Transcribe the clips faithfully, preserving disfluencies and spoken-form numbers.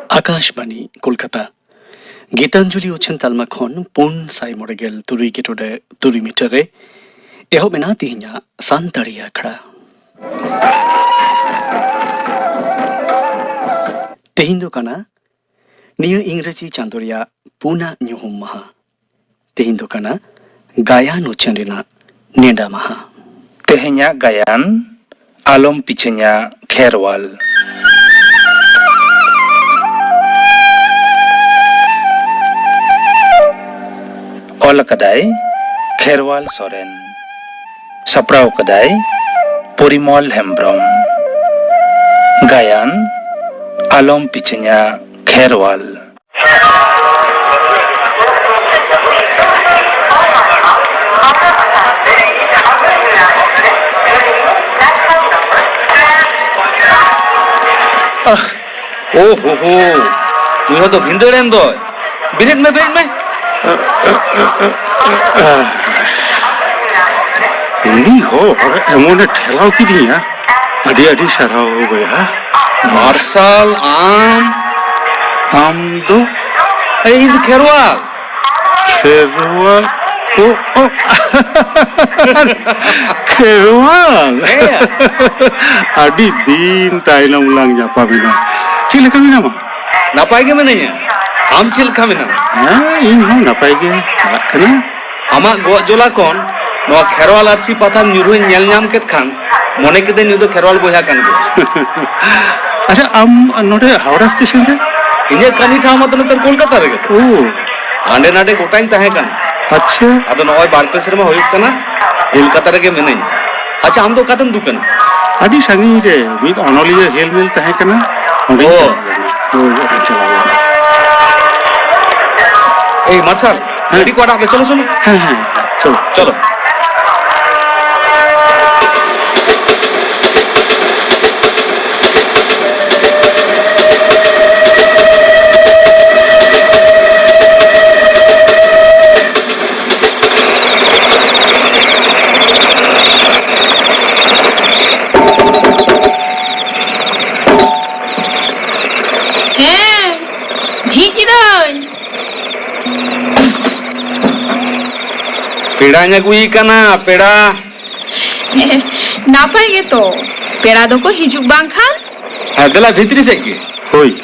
ᱟᱠᱟᱥᱵᱟᱬᱤ, ᱠᱳᱞᱠᱟᱛᱟ᱾ ᱜᱤᱛᱟᱧᱡᱚᱞᱤ ᱩᱪᱷᱟᱹᱱ ᱛᱟᱞᱢᱟ ᱠᱷᱚᱱ ᱯᱩᱱ ᱥᱟᱭ ᱢᱚᱬᱮ ᱜᱮᱞ ᱛᱩᱨᱩᱭ ᱠᱤᱞᱳ ᱨᱮ ᱛᱩᱨᱩᱭ ᱢᱤᱴᱟᱨ ᱨᱮ ᱮᱦᱚᱵ ᱮᱱᱟ ᱛᱮᱦᱮᱧᱟᱜ ᱥᱟᱱᱛᱟᱲᱤ ᱟᱠᱷᱲᱟ᱾ ᱛᱮᱦᱮᱧ ᱫᱚ ᱠᱟᱱᱟ ᱱᱤᱭᱟᱹ ᱤᱝᱨᱮᱡᱤ ᱪᱟᱸᱫᱳ ᱨᱮᱭᱟᱜ ᱯᱩᱱᱟᱜ ᱧᱩᱦᱩᱢ ᱢᱟᱦᱟ᱾ ᱛᱮᱦᱮᱧ ᱫᱚ ᱠᱟᱱᱟ ᱜᱟᱭᱟᱱ ᱩᱪᱷᱟᱹᱱ ᱨᱮᱱᱟᱜ ᱱᱮᱰᱟ ᱢᱟᱦᱟ᱾ ᱛᱮᱦᱮᱧᱟᱜ ᱜᱟᱭᱟᱱ, ᱟᱞᱚᱢ ᱯᱤᱪᱷᱟᱹᱧᱟ ᱠᱷᱮᱨᱣᱟᱞ᱾ ᱚᱞ ᱟᱠᱟᱫᱟᱭ ᱠᱷᱮᱨᱣᱟᱞ ᱥᱚᱨᱮᱱ᱾ ᱥᱟᱯᱲᱟᱣ ᱟᱠᱟᱫᱟᱭ ᱯᱚᱨᱤᱢᱚᱞ ᱦᱮᱢᱵᱽᱨᱚᱢ᱾ ᱜᱟᱭᱟᱱ, ᱟᱞᱚᱢ ᱯᱤᱪᱷᱟᱹᱧᱟ ᱠᱷᱮᱨᱣᱟᱞ᱾ ᱟᱦ, ᱳ ᱦᱳ ᱦᱳ, ᱱᱩᱭ ᱦᱚᱸ ᱫᱚ ᱵᱷᱤᱸᱫᱟᱹᱲ ᱮᱱ ᱫᱚᱭ᱾ ᱵᱮᱨᱮᱫ ᱢᱮ, ᱵᱮᱨᱮᱫ ᱢᱮ᱾ ᱩᱱᱤ ᱦᱚᱲ ᱮᱢᱚᱱᱮ ᱴᱷᱮᱞᱟᱣ ᱠᱤᱫᱤᱧᱟ, ᱟᱹᱰᱤ ᱟᱹᱰᱤ ᱥᱟᱨᱦᱟᱣ ᱵᱚᱭᱦᱟ᱾ ᱢᱟᱨᱥᱟᱞ ᱟᱢ? ᱟᱢ ᱫᱚ? ᱮᱭ, ᱤᱧ ᱫᱚ ᱠᱷᱮᱨᱣᱟᱞ᱾ ᱠᱷᱮᱨᱣᱟᱞ? ᱳ, ᱳ᱾ ᱠᱷᱮᱨᱣᱟᱞ? ᱦᱮᱸ᱾ ᱟᱹᱰᱤ ᱫᱤᱱ ᱛᱟᱭᱱᱚᱢ ᱞᱟᱝ ᱧᱟᱯᱟᱢ ᱮᱱᱟ᱾ ᱪᱮᱫ ᱞᱮᱠᱟ ᱢᱮᱱᱟᱢᱟ? ᱱᱟᱯᱟᱭ ᱜᱮ ᱢᱤᱱᱟᱹᱧᱟ᱾ ᱟᱢ ᱪᱮᱫ ᱞᱮᱠᱟ ᱢᱮᱱᱟᱢᱟ? ᱦᱮᱸ, ᱤᱧ ᱦᱚᱸ ᱱᱟᱯᱟᱭ ᱜᱮ ᱪᱟᱞᱟᱜ ᱠᱟᱱᱟ᱾ ᱟᱢᱟᱜ ᱜᱚᱜ ᱡᱚᱞᱟ ᱠᱷᱚᱱ ᱱᱚᱣᱟ ᱠᱷᱮᱨᱣᱟᱞ ᱟᱹᱨᱥᱤ ᱯᱟᱛᱷᱟᱢ ᱧᱩᱨᱦᱩᱧ ᱧᱮᱞ ᱧᱟᱢ ᱠᱮᱫ ᱠᱷᱟᱱ, ᱢᱚᱱᱮ ᱠᱤᱫᱟᱹᱧ ᱱᱩᱭ ᱫᱚ ᱠᱷᱮᱨᱣᱟᱞ ᱵᱚᱭᱦᱟ ᱠᱟᱱ ᱜᱮᱭᱟ᱾ ᱟᱪᱪᱷᱟ, ᱟᱢ ᱱᱚᱰᱮ ᱦᱟᱣᱲᱟ ᱥᱴᱮᱥᱚᱱ ᱨᱮ? ᱤᱧᱟᱹᱜ ᱠᱟᱹᱢᱤ ᱴᱷᱟᱶ ᱢᱟᱛᱚ ᱱᱮᱛᱟᱨ ᱠᱳᱞᱠᱟᱛᱟ ᱨᱮᱜᱮ ᱛᱚ᱾ ᱳ᱾ ᱦᱟᱸᱰᱮ ᱱᱟᱰᱮ ᱜᱚᱴᱟᱧ ᱛᱟᱦᱮᱸ ᱠᱟᱱᱟ᱾ ᱟᱪᱪᱷᱟ᱾ ᱟᱫᱚ ᱱᱚᱜᱼᱚᱭ ᱵᱟᱨ ᱯᱮ ᱥᱮᱨᱢᱟ ᱦᱩᱭᱩᱜ ᱠᱟᱱᱟ, ᱠᱳᱞᱠᱟᱛᱟ ᱨᱮᱜᱮ ᱢᱤᱱᱟᱹᱧᱟ᱾ ᱟᱪᱪᱷᱟ, ᱟᱢ ᱫᱚ ᱚᱠᱟᱛᱮᱢ ᱫᱩᱠᱟᱹᱱᱟ? ᱟᱹᱰᱤ ᱥᱟᱺᱜᱤᱧ ᱨᱮ ᱢᱤᱫ ᱚᱱᱚᱞᱤᱭᱟᱹ ᱦᱮᱞᱢᱮᱞ ᱛᱟᱦᱮᱸ ᱠᱟᱱᱟ, ᱚᱸᱰᱮᱧ ᱳ᱾ ᱪᱟᱞᱟᱣ ᱞᱮᱱᱟ᱾ ᱦᱳᱭ, ᱚᱸᱰᱮᱧ ᱪᱟᱞᱟᱣ ᱞᱮᱱᱟ᱾ ᱮᱭ ᱢᱟᱨᱥᱟᱞ, ᱦᱮᱸ᱾ ᱜᱟᱹᱰᱤ ᱠᱚ ᱟᱲᱟᱜ ᱫᱟ, ᱪᱚᱞᱚ, ᱪᱚᱞᱚ᱾ ᱦᱮᱸ, ᱦᱮᱸ, ᱦᱮᱸ, ᱪᱚᱞᱚ᱾ ᱪᱚᱞᱚ᱾ ᱯᱮᱲᱟᱧ ᱟᱹᱜᱩᱭᱮ ᱠᱟᱱᱟ, ᱯᱮᱲᱟ᱾ ᱱᱟᱯᱟᱭ ᱜᱮᱛᱚ, ᱯᱮᱲᱟ ᱫᱚᱠᱚ ᱦᱤᱡᱩᱜ ᱵᱟᱝ ᱠᱷᱟᱱ᱾ ᱦᱮᱸ, ᱫᱮᱞᱟ ᱵᱷᱤᱛᱨᱤ ᱥᱮᱫ ᱜᱮ᱾ ᱦᱳᱭ᱾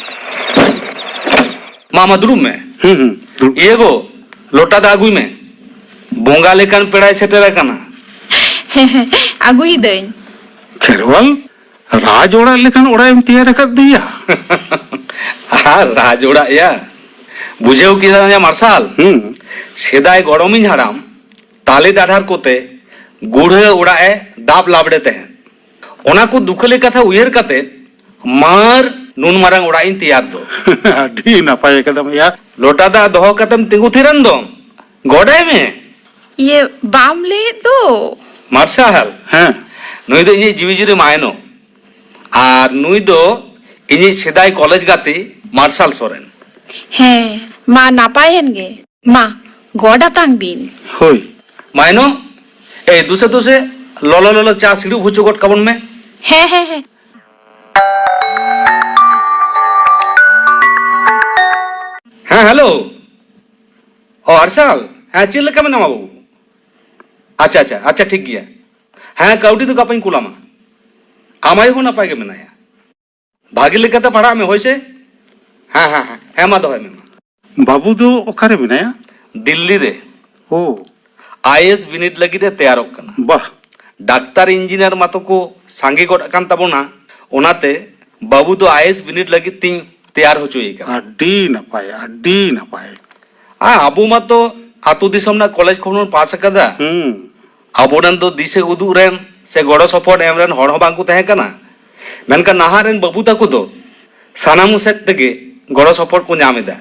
ᱢᱟ, ᱢᱟ, ᱫᱩᱲᱩᱵ ᱢᱮ᱾ ᱦᱩᱸ, ᱦᱩᱸ, ᱫᱩᱲᱩᱵ᱾ ᱤᱭᱟᱹ ᱜᱳ, ᱞᱚᱴᱟ ᱫᱟᱜ ᱟᱹᱜᱩᱭ ᱢᱮ᱾ ᱵᱚᱸᱜᱟ ᱞᱮᱠᱟᱱ ᱯᱮᱲᱟᱭ ᱥᱮᱴᱮᱨ ᱟᱠᱟᱱᱟ᱾ ᱦᱮᱸ, ᱦᱮᱸ, ᱟᱹᱜᱩᱭᱤᱫᱟᱹᱧ᱾ ᱠᱷᱮᱨᱣᱟᱞ, ᱨᱟᱡᱽ ᱚᱲᱟᱜ ᱞᱮᱠᱟᱱ ᱚᱲᱟᱜ ᱮᱢ ᱛᱮᱭᱟᱨ ᱟᱠᱟᱫ ᱫᱮᱭᱟ᱾ ᱟᱨ ᱨᱟᱡᱽ ᱚᱲᱟᱜ ᱭᱟ? ᱵᱩᱡᱷᱟᱹᱣ ᱠᱮᱫᱟᱢ ᱭᱟ ᱢᱟᱨᱥᱟᱞ? ᱦᱩᱸ᱾ ᱥᱮᱫᱟᱭ ᱜᱚᱲᱚᱢᱤᱧ ᱦᱟᱲᱟᱢ ᱛᱟᱞᱮ ᱰᱟᱰᱷᱟᱨ ᱠᱚᱛᱮ ᱜᱩᱲᱦᱟᱹ ᱚᱲᱟᱜ ᱮ ᱫᱟᱵ ᱞᱟᱵᱲᱮ ᱛᱟᱦᱮᱸᱫ᱾ ᱚᱱᱟ ᱠᱚ ᱫᱩᱠᱷᱟᱹᱞᱤ ᱠᱟᱛᱷᱟ ᱩᱭᱦᱟᱹᱨ ᱠᱟᱛᱮ ᱢᱟᱨ ᱱᱩᱱ ᱢᱟᱨᱟᱝ ᱚᱲᱟᱜ ᱤᱧ ᱛᱮᱭᱟᱨ ᱫᱚ᱾ ᱟᱹᱰᱤ ᱱᱟᱯᱟᱭ ᱟᱠᱟᱫᱟᱢ ᱭᱟ᱾ ᱞᱚᱴᱟ ᱫᱟᱜ ᱫᱚᱦᱚ ᱠᱟᱛᱮᱢ ᱛᱤᱸᱜᱩ ᱛᱷᱤᱨᱮᱱ ᱫᱚᱢ᱾ ᱜᱚᱰᱟᱭ ᱢᱮ᱾ ᱤᱭᱟᱹ, ᱵᱟᱢ ᱞᱟᱹᱭᱮᱫ ᱫᱚ? ᱢᱟᱨᱥᱟᱞ᱾ ᱦᱮᱸ᱾ ᱱᱩᱭ ᱫᱚ ᱤᱧᱤᱡ ᱡᱤᱣᱤ ᱡᱩᱨᱤ ᱢᱟᱭᱱᱚ᱾ ᱟᱨ ᱱᱩᱭ ᱫᱚ ᱤᱧᱤᱡ ᱥᱮᱫᱟᱭ ᱠᱚᱞᱮᱡᱽ ᱜᱟᱛᱮ ᱢᱟᱨᱥᱟᱞ ᱥᱚᱨᱮᱱ᱾ ᱦᱮᱸ, ᱢᱟ ᱱᱟᱯᱟᱭᱮᱱ ᱜᱮ᱾ ᱢᱟ, ᱜᱚᱰ ᱟᱛᱟᱝ ᱵᱤᱱ᱾ ᱦᱳᱭ᱾ ᱢᱟᱭᱱᱚ, ᱮᱭ ᱫᱩᱥᱮ ᱫᱩᱥᱮ ᱞᱚᱞᱚ ᱞᱚᱞᱚ ᱪᱟ ᱥᱤᱲᱩᱵ ᱦᱚᱪᱚ ᱜᱚᱫ ᱠᱟᱵᱚᱱ ᱢᱮ᱾ ᱦᱮᱸ, ᱦᱮᱸ, ᱦᱮᱸ᱾ ᱦᱮᱸ, ᱦᱮᱞᱳ᱾ ᱚ, ᱟᱨᱥᱟᱞ, ᱦᱮᱸ, ᱪᱮᱫ ᱞᱮᱠᱟ ᱢᱮᱱᱟᱢᱟ ᱵᱟᱹᱵᱩ? ᱟᱪᱪᱷᱟ, ᱟᱪᱪᱷᱟ, ᱟᱪᱪᱷᱟ, ᱴᱷᱤᱠ ᱜᱮᱭᱟ᱾ ᱦᱮᱸ, ᱠᱟᱹᱣᱰᱤ ᱫᱚ ᱜᱟᱯᱟᱧ ᱠᱩᱞᱟᱢᱟ᱾ ᱟᱢ ᱟᱭᱳ ᱦᱚᱸ ᱱᱟᱯᱟᱭ ᱜᱮ ᱢᱮᱱᱟᱭᱟ᱾ ᱵᱷᱟᱜᱮ ᱞᱮᱠᱟᱛᱮ ᱯᱟᱲᱦᱟᱜ ᱢᱮ, ᱦᱳᱭ ᱥᱮ? ᱦᱮᱸ, ᱦᱮᱸ, ᱦᱮᱸ, ᱦᱮᱸ, ᱢᱟ ᱫᱚᱦᱚᱭ ᱢᱮ, ᱢᱟ᱾ ᱵᱟᱹᱵᱩ ᱫᱚ ᱚᱠᱟᱨᱮ ᱢᱮᱱᱟᱭᱟ? ᱫᱤᱞᱞᱤ ᱨᱮ᱾ ᱳ᱾ ᱟᱭ ᱮ ᱮᱥ ᱵᱤᱱᱤᱰ ᱞᱟᱹᱜᱤᱫ ᱮ ᱛᱮᱭᱟᱨᱚᱜ ᱠᱟᱱᱟ᱾ ᱵᱟᱦ᱾ ᱰᱟᱠᱛᱟᱨ ᱤᱧᱡᱤᱱᱤᱭᱟᱨ ᱢᱟᱛᱚ ᱠᱚ ᱥᱟᱸᱜᱮ ᱜᱚᱫ ᱟᱠᱟᱱ ᱛᱟᱵᱚᱱᱟ, ᱚᱱᱟᱛᱮ ᱵᱟᱹᱵᱩ ᱫᱚ ᱟᱭ ᱮ ᱮᱥ ᱵᱤᱱᱤᱰ ᱞᱟᱹᱜᱤᱫ ᱛᱤᱧ ᱛᱮᱭᱟᱨ ᱦᱚᱪᱚᱭᱮ ᱠᱟᱱᱟ᱾ ᱟᱹᱰᱤ ᱱᱟᱯᱟᱭ, ᱟᱹᱰᱤ ᱱᱟᱯᱟᱭ᱾ ᱟᱨ ᱟᱵᱚ ᱢᱟᱛᱚ ᱟᱹᱛᱩ ᱫᱤᱥᱚᱢ ᱨᱮᱱᱟᱜ ᱠᱚᱞᱮᱡᱽ ᱠᱷᱚᱱ ᱵᱚᱱ ᱯᱟᱥ ᱟᱠᱟᱫᱟ᱾ ᱦᱩᱸ᱾ ᱟᱵᱚᱨᱮᱱ ᱫᱚ ᱫᱤᱥᱟᱹ ᱩᱫᱩᱜ ᱨᱮᱱ ᱥᱮ ᱜᱚᱲᱚ ᱥᱚᱯᱚᱦᱚᱫ ᱮᱢ ᱨᱮᱱ ᱦᱚᱲ ᱦᱚᱸ ᱵᱟᱝ ᱠᱚ ᱛᱟᱦᱮᱸ ᱠᱟᱱᱟ᱾ ᱢᱮᱱᱠᱷᱟᱱ ᱱᱟᱦᱟᱜ ᱨᱮᱱ ᱵᱟᱹᱵᱩ ᱛᱟᱠᱚ ᱫᱚ ᱥᱟᱱᱟᱢ ᱥᱮᱫ ᱛᱮᱜᱮ ᱜᱚᱲᱚ ᱥᱚᱯᱚᱦᱚᱫ ᱠᱚ ᱧᱟᱢ ᱮᱫᱟ᱾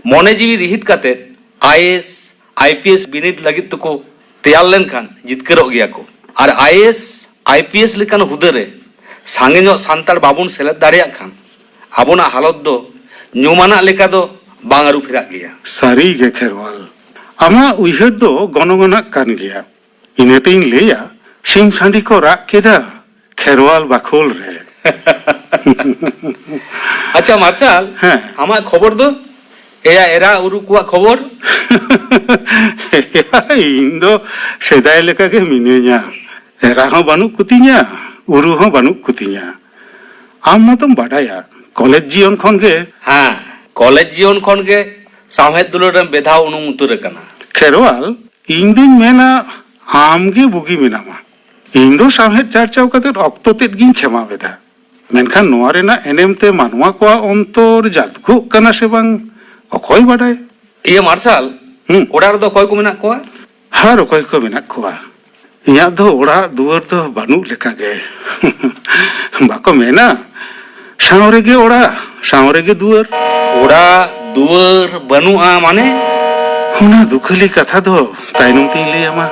ᱢᱚᱱᱮ ᱡᱤᱣᱤ ᱨᱤᱦᱤᱴ ᱠᱟᱛᱮ I A S, I P S ᱵᱤᱱᱤᱰ ᱞᱟᱹᱜᱤᱫ ᱛᱮᱠᱚ ᱛᱮᱭᱟᱨ ᱞᱮᱱᱠᱷᱟᱱ ᱡᱤᱛᱠᱟᱹᱨᱚᱜ ᱜᱮᱭᱟ ᱠᱚ᱾ ᱟᱨ I A S, I P S ᱞᱮᱠᱟᱱ ᱦᱩᱫᱟᱹ ᱨᱮ ᱥᱟᱸᱜᱮ ᱧᱚᱜ ᱥᱟᱱᱛᱟᱲ ᱵᱟᱵᱚᱱ ᱥᱮᱞᱮᱫ ᱫᱟᱲᱮᱭᱟᱜ ᱠᱷᱟᱱ ᱟᱵᱚᱱᱟᱜ ᱦᱟᱞᱚᱛ ᱫᱚ ᱧᱩᱢᱟᱱᱟᱜ ᱞᱮᱠᱟ ᱫᱚ ᱵᱟᱝ ᱟᱹᱨᱩ ᱯᱷᱮᱨᱟᱜ ᱜᱮᱭᱟ᱾ ᱥᱟᱹᱨᱤ ᱜᱮ ᱠᱷᱮᱨᱣᱟᱞ, ᱟᱢᱟᱜ ᱩᱭᱦᱟᱹᱨ ᱫᱚ ᱜᱚᱱᱚᱝ ᱟᱱᱟᱜ ᱠᱟᱱ ᱜᱮᱭᱟ᱾ ᱤᱱᱟᱹᱛᱤᱧ ᱞᱟᱹᱭᱟ, ᱥᱤᱢ ᱥᱟᱺᱰᱤ ᱠᱚ ᱨᱟᱜ ᱠᱮᱫᱟ ᱠᱷᱮᱨᱣᱟᱞ ᱵᱟᱠᱷᱳᱞ ᱨᱮ᱾ ᱟᱪᱪᱷᱟ ᱢᱟᱨᱥᱟᱞ, ᱦᱮᱸ᱾ ᱟᱢᱟᱜ ᱠᱷᱚᱵᱚᱨ ᱫᱚ? ᱮᱭᱟ, ᱮᱨᱟ ᱩᱨᱩ ᱠᱚᱣᱟᱜ ᱠᱷᱚᱵᱚᱨ? ᱮᱭᱟ, ᱤᱧ ᱫᱚ ᱥᱮᱫᱟᱭ ᱞᱮᱠᱟ ᱜᱮ ᱢᱤᱱᱟᱹᱧᱟ᱾ ᱮᱨᱟ ᱦᱚᱸ ᱵᱟᱹᱱᱩᱜ ᱠᱚᱛᱤᱧᱟ, ᱩᱨᱩ ᱦᱚᱸ ᱵᱟᱹᱱᱩᱜ ᱠᱚᱛᱤᱧᱟ᱾ ᱟᱢ ᱢᱟᱛᱚᱢ ᱵᱟᱰᱟᱭᱟ, ᱠᱚᱞᱮᱡᱽ ᱡᱤᱭᱚᱱ ᱠᱷᱚᱱ ᱜᱮ᱾ ᱦᱮᱸ, ᱠᱚᱞᱮᱡᱽ ᱡᱤᱭᱚᱱ ᱠᱷᱚᱱ ᱜᱮ ᱥᱟᱶᱦᱮᱫ ᱫᱩᱞᱟᱹᱲ ᱨᱮᱢ ᱵᱮᱫᱷᱟᱣ ᱩᱱᱩᱢ ᱩᱛᱟᱹᱨ ᱟᱠᱟᱱᱟ᱾ ᱠᱷᱮᱨᱣᱟᱞ, ᱤᱧ ᱫᱩᱧ ᱢᱮᱱᱟ, ᱟᱢ ᱜᱮ ᱵᱩᱜᱤ ᱢᱮᱱᱟᱢᱟ᱾ ᱤᱧ ᱫᱚ ᱥᱟᱶᱦᱮᱫ ᱪᱟᱨᱪᱟᱣ ᱠᱟᱛᱮ ᱚᱠᱛᱚ ᱛᱮᱫ ᱜᱤᱧ ᱠᱷᱮᱢᱟᱣ ᱮᱫᱟ, ᱢᱮᱱᱠᱷᱟᱱ ᱱᱚᱣᱟ ᱨᱮᱱᱟᱜ ᱮᱱᱮᱢ ᱛᱮ ᱢᱟᱱᱣᱟ ᱠᱚᱣᱟᱜ ᱚᱱᱛᱚᱨ ᱡᱟᱫᱽᱜᱚᱜ ᱠᱟᱱᱟ ᱥᱮ ᱵᱟᱝ, ᱚᱠᱚᱭ ᱵᱟᱰᱟᱭ? ᱤᱭᱟᱹ ᱢᱟᱨᱥᱟᱞ, ᱦᱩᱸ᱾ ᱚᱲᱟᱜ ᱨᱮᱫᱚ ᱚᱠᱚᱭ ᱠᱚ ᱢᱮᱱᱟᱜ ᱠᱚᱣᱟ? ᱟᱨ ᱚᱠᱚᱭ ᱠᱚ ᱢᱮᱱᱟᱜ ᱠᱚᱣᱟ? ᱤᱧᱟᱹᱜ ᱫᱚ ᱚᱲᱟᱜ ᱫᱩᱣᱟᱹᱨ ᱫᱚ ᱵᱟᱹᱱᱩᱜ ᱞᱮᱠᱟ ᱜᱮ᱾ ᱵᱟᱠᱚ ᱢᱮᱱᱟ, "ᱥᱟᱶ ᱨᱮᱜᱮ ᱚᱲᱟᱜ, ᱥᱟᱶ ᱨᱮᱜᱮ ᱫᱩᱣᱟᱹᱨ"? ᱚᱲᱟᱜ ᱫᱩᱣᱟᱹᱨ ᱵᱟᱹᱱᱩᱜᱼᱟ ᱢᱟᱱᱮ? ᱚᱱᱟ ᱫᱩᱠᱷᱟᱹᱞᱤ ᱠᱟᱛᱷᱟ ᱫᱚ ᱛᱟᱭᱱᱚᱢ ᱛᱤᱧ ᱞᱟᱹᱭ ᱟᱢᱟ᱾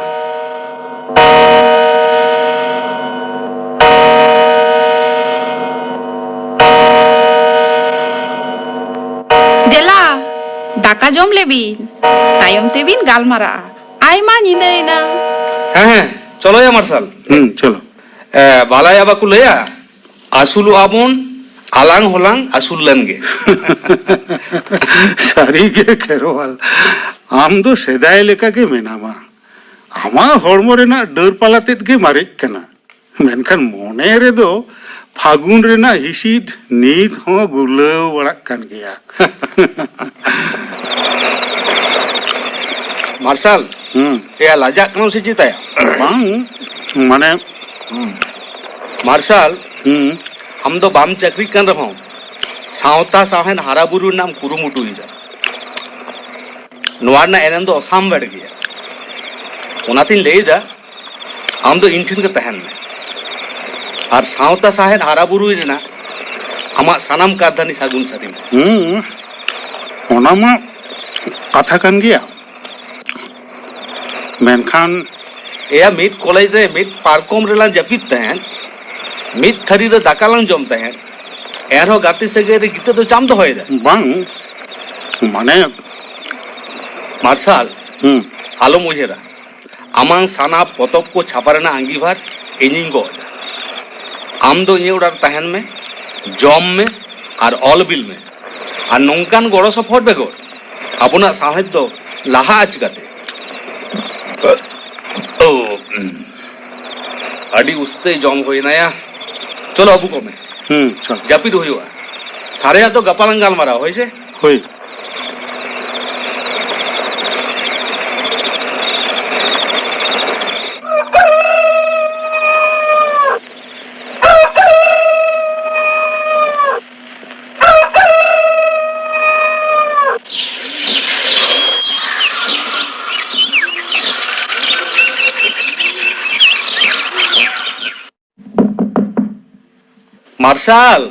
ᱫᱮᱞᱟ, ᱫᱟᱠᱟ ᱡᱚᱢ ᱞᱮᱵᱤᱱ, ᱛᱟᱭᱚᱢ ᱛᱮᱵᱤᱱ ᱜᱟᱞᱢᱟᱨᱟᱜᱼᱟ᱾ ᱟᱭᱢᱟ ᱧᱤᱫᱟᱹᱭᱮᱱᱟ᱾ ᱦᱮᱸ, ᱦᱮᱸ, ᱪᱚᱞᱚᱭᱟ ᱢᱟᱨᱥᱟᱞ᱾ ᱦᱩᱸ, ᱪᱚᱞᱚ᱾ ᱮ, ᱵᱟᱞᱟᱭᱟ ᱵᱟᱠᱚ ᱞᱟᱹᱭᱟ, ᱟᱹᱥᱩᱞᱚᱜᱼᱟ ᱵᱚᱱ, ᱟᱞᱟᱝ ᱦᱚᱸᱞᱟᱝ ᱟᱹᱥᱩᱞ ᱞᱮᱱ ᱜᱮ᱾ ᱥᱟᱹᱨᱤ ᱜᱮ ᱠᱷᱮᱨᱣᱟᱞ, ᱟᱢ ᱫᱚ ᱥᱮᱫᱟᱭ ᱞᱮᱠᱟ ᱜᱮ ᱢᱮᱱᱟᱢᱟ᱾ ᱟᱢᱟᱜ ᱦᱚᱲᱢᱚ ᱨᱮᱱᱟᱜ ᱰᱟᱹᱨ ᱯᱟᱞᱟ ᱛᱮᱫ ᱜᱮ ᱢᱟᱨᱮᱜ ᱠᱟᱱᱟ, ᱢᱮᱱᱠᱷᱟᱱ ᱢᱚᱱᱮ ᱨᱮᱫᱚ ᱯᱷᱟᱹᱜᱩᱱ ᱨᱮᱱᱟᱜ ᱦᱤᱥᱤᱫ ᱱᱤᱛ ᱦᱚᱸ ᱜᱩᱨᱞᱟᱹᱣ ᱵᱟᱲᱟᱜ ᱠᱟᱱ ᱜᱮᱭᱟ᱾ ᱢᱟᱨᱥᱟᱞ, ᱦᱩᱸ᱾ ᱮᱭᱟ, ᱞᱟᱡᱟᱜ ᱠᱟᱱᱟᱢ ᱥᱮ ᱪᱮᱫ ᱭᱟ? ᱵᱟᱝ, ᱢᱟᱱᱮ ᱦᱩᱸ᱾ ᱢᱟᱨᱥᱟᱞ, ᱦᱩᱸ᱾ ᱟᱢ ᱫᱚ ᱵᱟᱢ ᱪᱟᱹᱠᱨᱤᱜ ᱠᱟᱱ ᱨᱮᱦᱚᱸ ᱥᱟᱶᱛᱟ ᱥᱟᱶᱦᱮᱫ ᱦᱟᱨᱟ ᱵᱩᱨᱩ ᱨᱮᱱᱟᱜ ᱮᱢ ᱠᱩᱨᱩᱢᱩᱴᱩᱭᱮᱫᱟ᱾ ᱱᱚᱣᱟ ᱨᱮᱱᱟᱜ ᱮᱱᱮᱢ ᱫᱚ ᱚᱥᱟᱢᱵᱷᱮᱲ ᱜᱮᱭᱟ᱾ ᱚᱱᱟᱛᱤᱧ ᱞᱟᱹᱭᱮᱫᱟ, ᱟᱢ ᱫᱚ ᱤᱧ ᱴᱷᱮᱱ ᱜᱮ ᱛᱟᱦᱮᱱ ᱢᱮ᱾ ᱟᱨ ᱥᱟᱶᱛᱟ ᱥᱟᱶᱦᱮᱫ ᱦᱟᱨᱟ ᱵᱩᱨᱩᱭ ᱨᱮᱱᱟᱜ ᱟᱢᱟᱜ ᱥᱟᱱᱟᱢ ᱠᱟᱨᱫᱷᱟᱹᱱᱤ ᱥᱟᱹᱜᱩᱱ ᱥᱟᱹᱨᱤ ᱢᱮ᱾ ᱦᱩᱸ, ᱚᱱᱟ ᱢᱟ ᱠᱟᱛᱷᱟ ᱠᱟᱱ ᱜᱮᱭᱟ᱾ ᱢᱮᱱᱠᱷᱟᱱ ᱮᱭᱟ, ᱢᱤᱫ ᱠᱚᱞᱮᱡᱽ ᱨᱮ ᱢᱤᱫ ᱯᱟᱨᱠᱚᱢ ᱨᱮᱞᱟᱝ ᱡᱟᱹᱯᱤᱫ ᱛᱟᱦᱮᱸᱫ, ᱢᱤᱫ ᱛᱷᱟᱹᱨᱤ ᱨᱮ ᱫᱟᱠᱟ ᱞᱟᱝ ᱡᱚᱢ ᱛᱟᱦᱮᱸᱫ, ᱮᱱᱨᱮᱦᱚᱸ ᱜᱟᱛᱮ ᱥᱟᱹᱜᱟᱹᱭ ᱨᱮ ᱜᱤᱛᱟᱹ ᱫᱚ ᱪᱟᱢ ᱫᱚᱦᱚᱭᱮᱫᱟ? ᱵᱟᱝ, ᱢᱟᱱᱮ ᱢᱟᱨᱥᱟᱞ, ᱦᱩᱸ᱾ ᱟᱞᱚᱢ ᱩᱭᱦᱟᱹᱨᱟ, ᱟᱢᱟᱝ ᱥᱟᱱᱟᱢ ᱯᱚᱛᱚᱵ ᱠᱚ ᱪᱷᱟᱯᱟ ᱨᱮᱱᱟᱜ ᱟᱸᱜᱤᱵᱷᱟᱨ ᱤᱧᱤᱧ ᱜᱚᱜ ᱮᱫᱟ᱾ ᱟᱢ ᱫᱚ ᱤᱧᱟᱹᱜ ᱚᱲᱟᱜ ᱨᱮ ᱛᱟᱦᱮᱱ ᱢᱮ, ᱡᱚᱢ ᱢᱮ ᱟᱨ ᱚᱞ ᱵᱤᱞ ᱢᱮ᱾ ᱟᱨ ᱱᱚᱝᱠᱟᱱ ᱜᱚᱲᱚ ᱥᱚᱯᱚᱦᱚᱫ ᱵᱮᱜᱚᱨ ᱟᱵᱚᱱᱟᱜ ᱥᱟᱶᱦᱮᱫ ᱫᱚ ᱞᱟᱦᱟᱜᱼᱟ ᱪᱤᱠᱟᱹᱛᱮ? ᱳ, ᱩᱸ᱾ ᱟᱹᱰᱤ ᱩᱥᱛᱟᱹᱭ ᱡᱚᱢ ᱦᱩᱭᱱᱟᱭᱟ᱾ ᱪᱚᱞᱚ, ᱟᱹᱵᱩ ᱠᱚᱜ ᱢᱮ᱾ ᱦᱩᱸ, ᱪᱚᱞᱚ᱾ ᱡᱟᱹᱯᱤᱫ ᱦᱩᱭᱩᱜᱼᱟ᱾ ᱥᱟᱨᱮᱭᱟᱜ ᱫᱚ ᱜᱟᱯᱟ ᱞᱟᱝ ᱜᱟᱞᱢᱟᱨᱟᱣᱟ, ᱦᱳᱭ ᱥᱮ? ᱦᱳᱭ᱾ ᱢᱟᱨᱥᱟᱞ!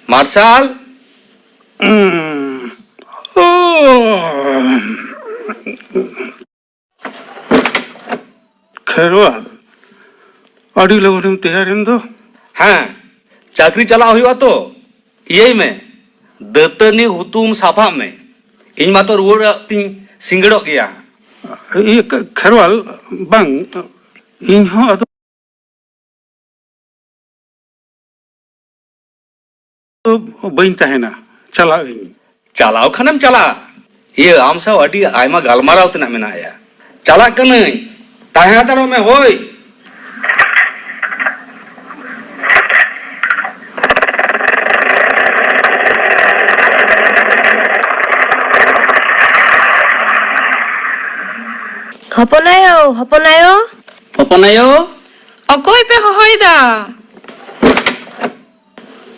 ᱢᱟᱨᱥᱟᱞ! ᱠᱷᱮᱨᱣᱟᱞ, ᱟᱹᱰᱤ ᱞᱚᱜᱚᱱᱮᱢ ᱛᱮᱭᱟᱨᱮᱱ ᱫᱚ᱾ ᱦᱮᱸ, ᱪᱟᱹᱠᱨᱤ ᱪᱟᱞᱟᱜ ᱦᱩᱭᱩᱜᱼᱟ ᱛᱚ᱾ ᱤᱭᱟᱹᱭ ᱢᱮ, ᱫᱟᱹᱛᱟᱹᱱᱤ ᱦᱩᱛᱩᱢ ᱥᱟᱯᱷᱟᱜ ᱢᱮ᱾ ᱤᱧ ᱢᱟᱛᱚ ᱨᱩᱣᱟᱹᱲᱚᱜ ᱛᱤᱧ ᱥᱤᱸᱜᱟᱹᱲᱚᱜ ᱜᱮᱭᱟ᱾ ᱤᱭᱟᱹ, ᱠᱷᱮᱨᱣᱟᱞ, ᱵᱟᱝ, ᱤᱧ ᱦᱚᱸ ᱟᱫᱚ ᱵᱟᱹᱧ ᱛᱟᱦᱮᱱᱟ, ᱪᱟᱞᱟᱜ ᱟᱹᱧ᱾ ᱪᱟᱞᱟᱣ ᱠᱷᱟᱱᱮᱢ ᱪᱟᱞᱟᱜᱼᱟ᱾ ᱤᱭᱟᱹ, ᱟᱢ ᱥᱟᱶ ᱟᱹᱰᱤ ᱟᱭᱢᱟ ᱜᱟᱞᱢᱟᱨᱟᱣ ᱛᱮᱱᱟᱜ ᱢᱮᱱᱟᱜᱼᱟ ᱭᱟ᱾ ᱪᱟᱞᱟᱜ ᱠᱟᱹᱱᱟᱹᱧ, ᱛᱟᱦᱮᱸ ᱦᱟᱛᱟᱲᱚᱜ ᱢᱮ, ᱦᱳᱭ᱾ ᱦᱚᱯᱚᱱ ᱟᱭᱳ, ᱦᱚᱯᱚᱱ ᱟᱭᱳ᱾ ᱦᱚᱯᱚᱱ ᱟᱭᱳ᱾ ᱚᱠᱚᱭ ᱯᱮ ᱦᱚᱦᱚᱭᱮᱫᱟ?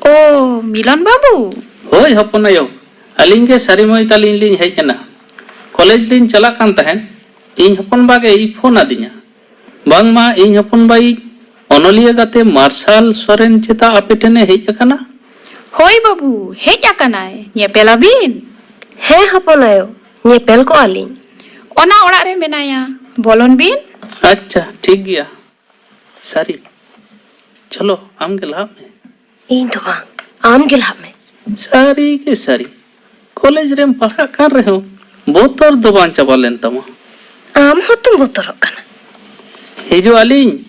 ᱳ, ᱢᱤᱞᱚᱱ ᱵᱟᱹᱵᱩ᱾ ᱦᱳᱭ, ᱦᱚᱯᱚᱱ ᱟᱭᱳ, ᱟᱹᱞᱤᱧ ᱜᱮ ᱥᱟᱹᱨᱤ ᱢᱟᱹᱭ ᱛᱟᱹᱞᱤᱧ ᱞᱤᱧ ᱦᱮᱡ ᱮᱱᱟ᱾ ᱠᱚᱞᱮᱡᱽ ᱞᱤᱧ ᱪᱟᱞᱟᱜ ᱠᱟᱱ ᱛᱟᱦᱮᱸᱫ, ᱤᱧ ᱦᱚᱯᱚᱱ ᱵᱟ ᱜᱮᱭ ᱯᱷᱳᱱ ᱟᱹᱫᱤᱧᱟ᱾ ᱵᱟᱝᱢᱟ ᱤᱧ ᱦᱚᱯᱚᱱ ᱵᱟᱭᱤᱡ ᱚᱱᱚᱞᱤᱭᱟᱹ ᱜᱟᱛᱮ ᱢᱟᱨᱥᱟᱞ ᱥᱚᱨᱮᱱ ᱪᱮᱛᱟ ᱟᱯᱮ ᱴᱷᱮᱱᱮ ᱦᱮᱡ ᱟᱠᱟᱱᱟ? ᱦᱳᱭ ᱵᱟᱹᱵᱩ, ᱦᱮᱡ ᱟᱠᱟᱱᱟᱭ᱾ ᱧᱮᱯᱮᱞᱟᱵᱤᱱ? ᱦᱮᱸ ᱦᱚᱯᱚᱱ ᱟᱭᱳ, ᱧᱮᱯᱮᱞ ᱠᱚᱜᱼᱟ ᱞᱤᱧ᱾ ᱚᱱᱟ ᱚᱲᱟᱜ ᱨᱮ ᱢᱮᱱᱟᱭᱟ, ᱵᱚᱞᱚᱱ ᱵᱤᱱ᱾ ᱟᱪᱪᱷᱟ, ᱴᱷᱤᱠ ᱜᱮᱭᱟ᱾ ᱥᱟᱹᱨᱤ, ᱪᱚᱞᱚ, ᱟᱢ ᱜᱮ ᱞᱟᱦᱟᱜ ᱢᱮ᱾ ᱤᱧ ᱫᱚ ᱵᱟᱝ, ᱟᱢ ᱜᱮ ᱞᱟᱦᱟᱜ ᱢᱮ᱾ ᱥᱟᱹᱨᱤ ᱜᱮ ᱥᱟᱹᱨᱤ, ᱠᱚᱞᱮᱡᱽ ᱨᱮᱢ ᱯᱟᱲᱦᱟᱜ ᱠᱟᱱ ᱨᱮᱦᱚᱸ ᱵᱚᱛᱚᱨ ᱫᱚ ᱵᱟᱝ ᱪᱟᱵᱟ ᱞᱮᱱ ᱛᱟᱢᱟ᱾ ᱟᱢ ᱦᱚᱸᱛᱚᱢ ᱵᱚᱛᱚᱨᱚᱜ ᱠᱟᱱᱟ᱾ ᱦᱤᱡᱩᱜ ᱟᱹᱞᱤᱧ᱾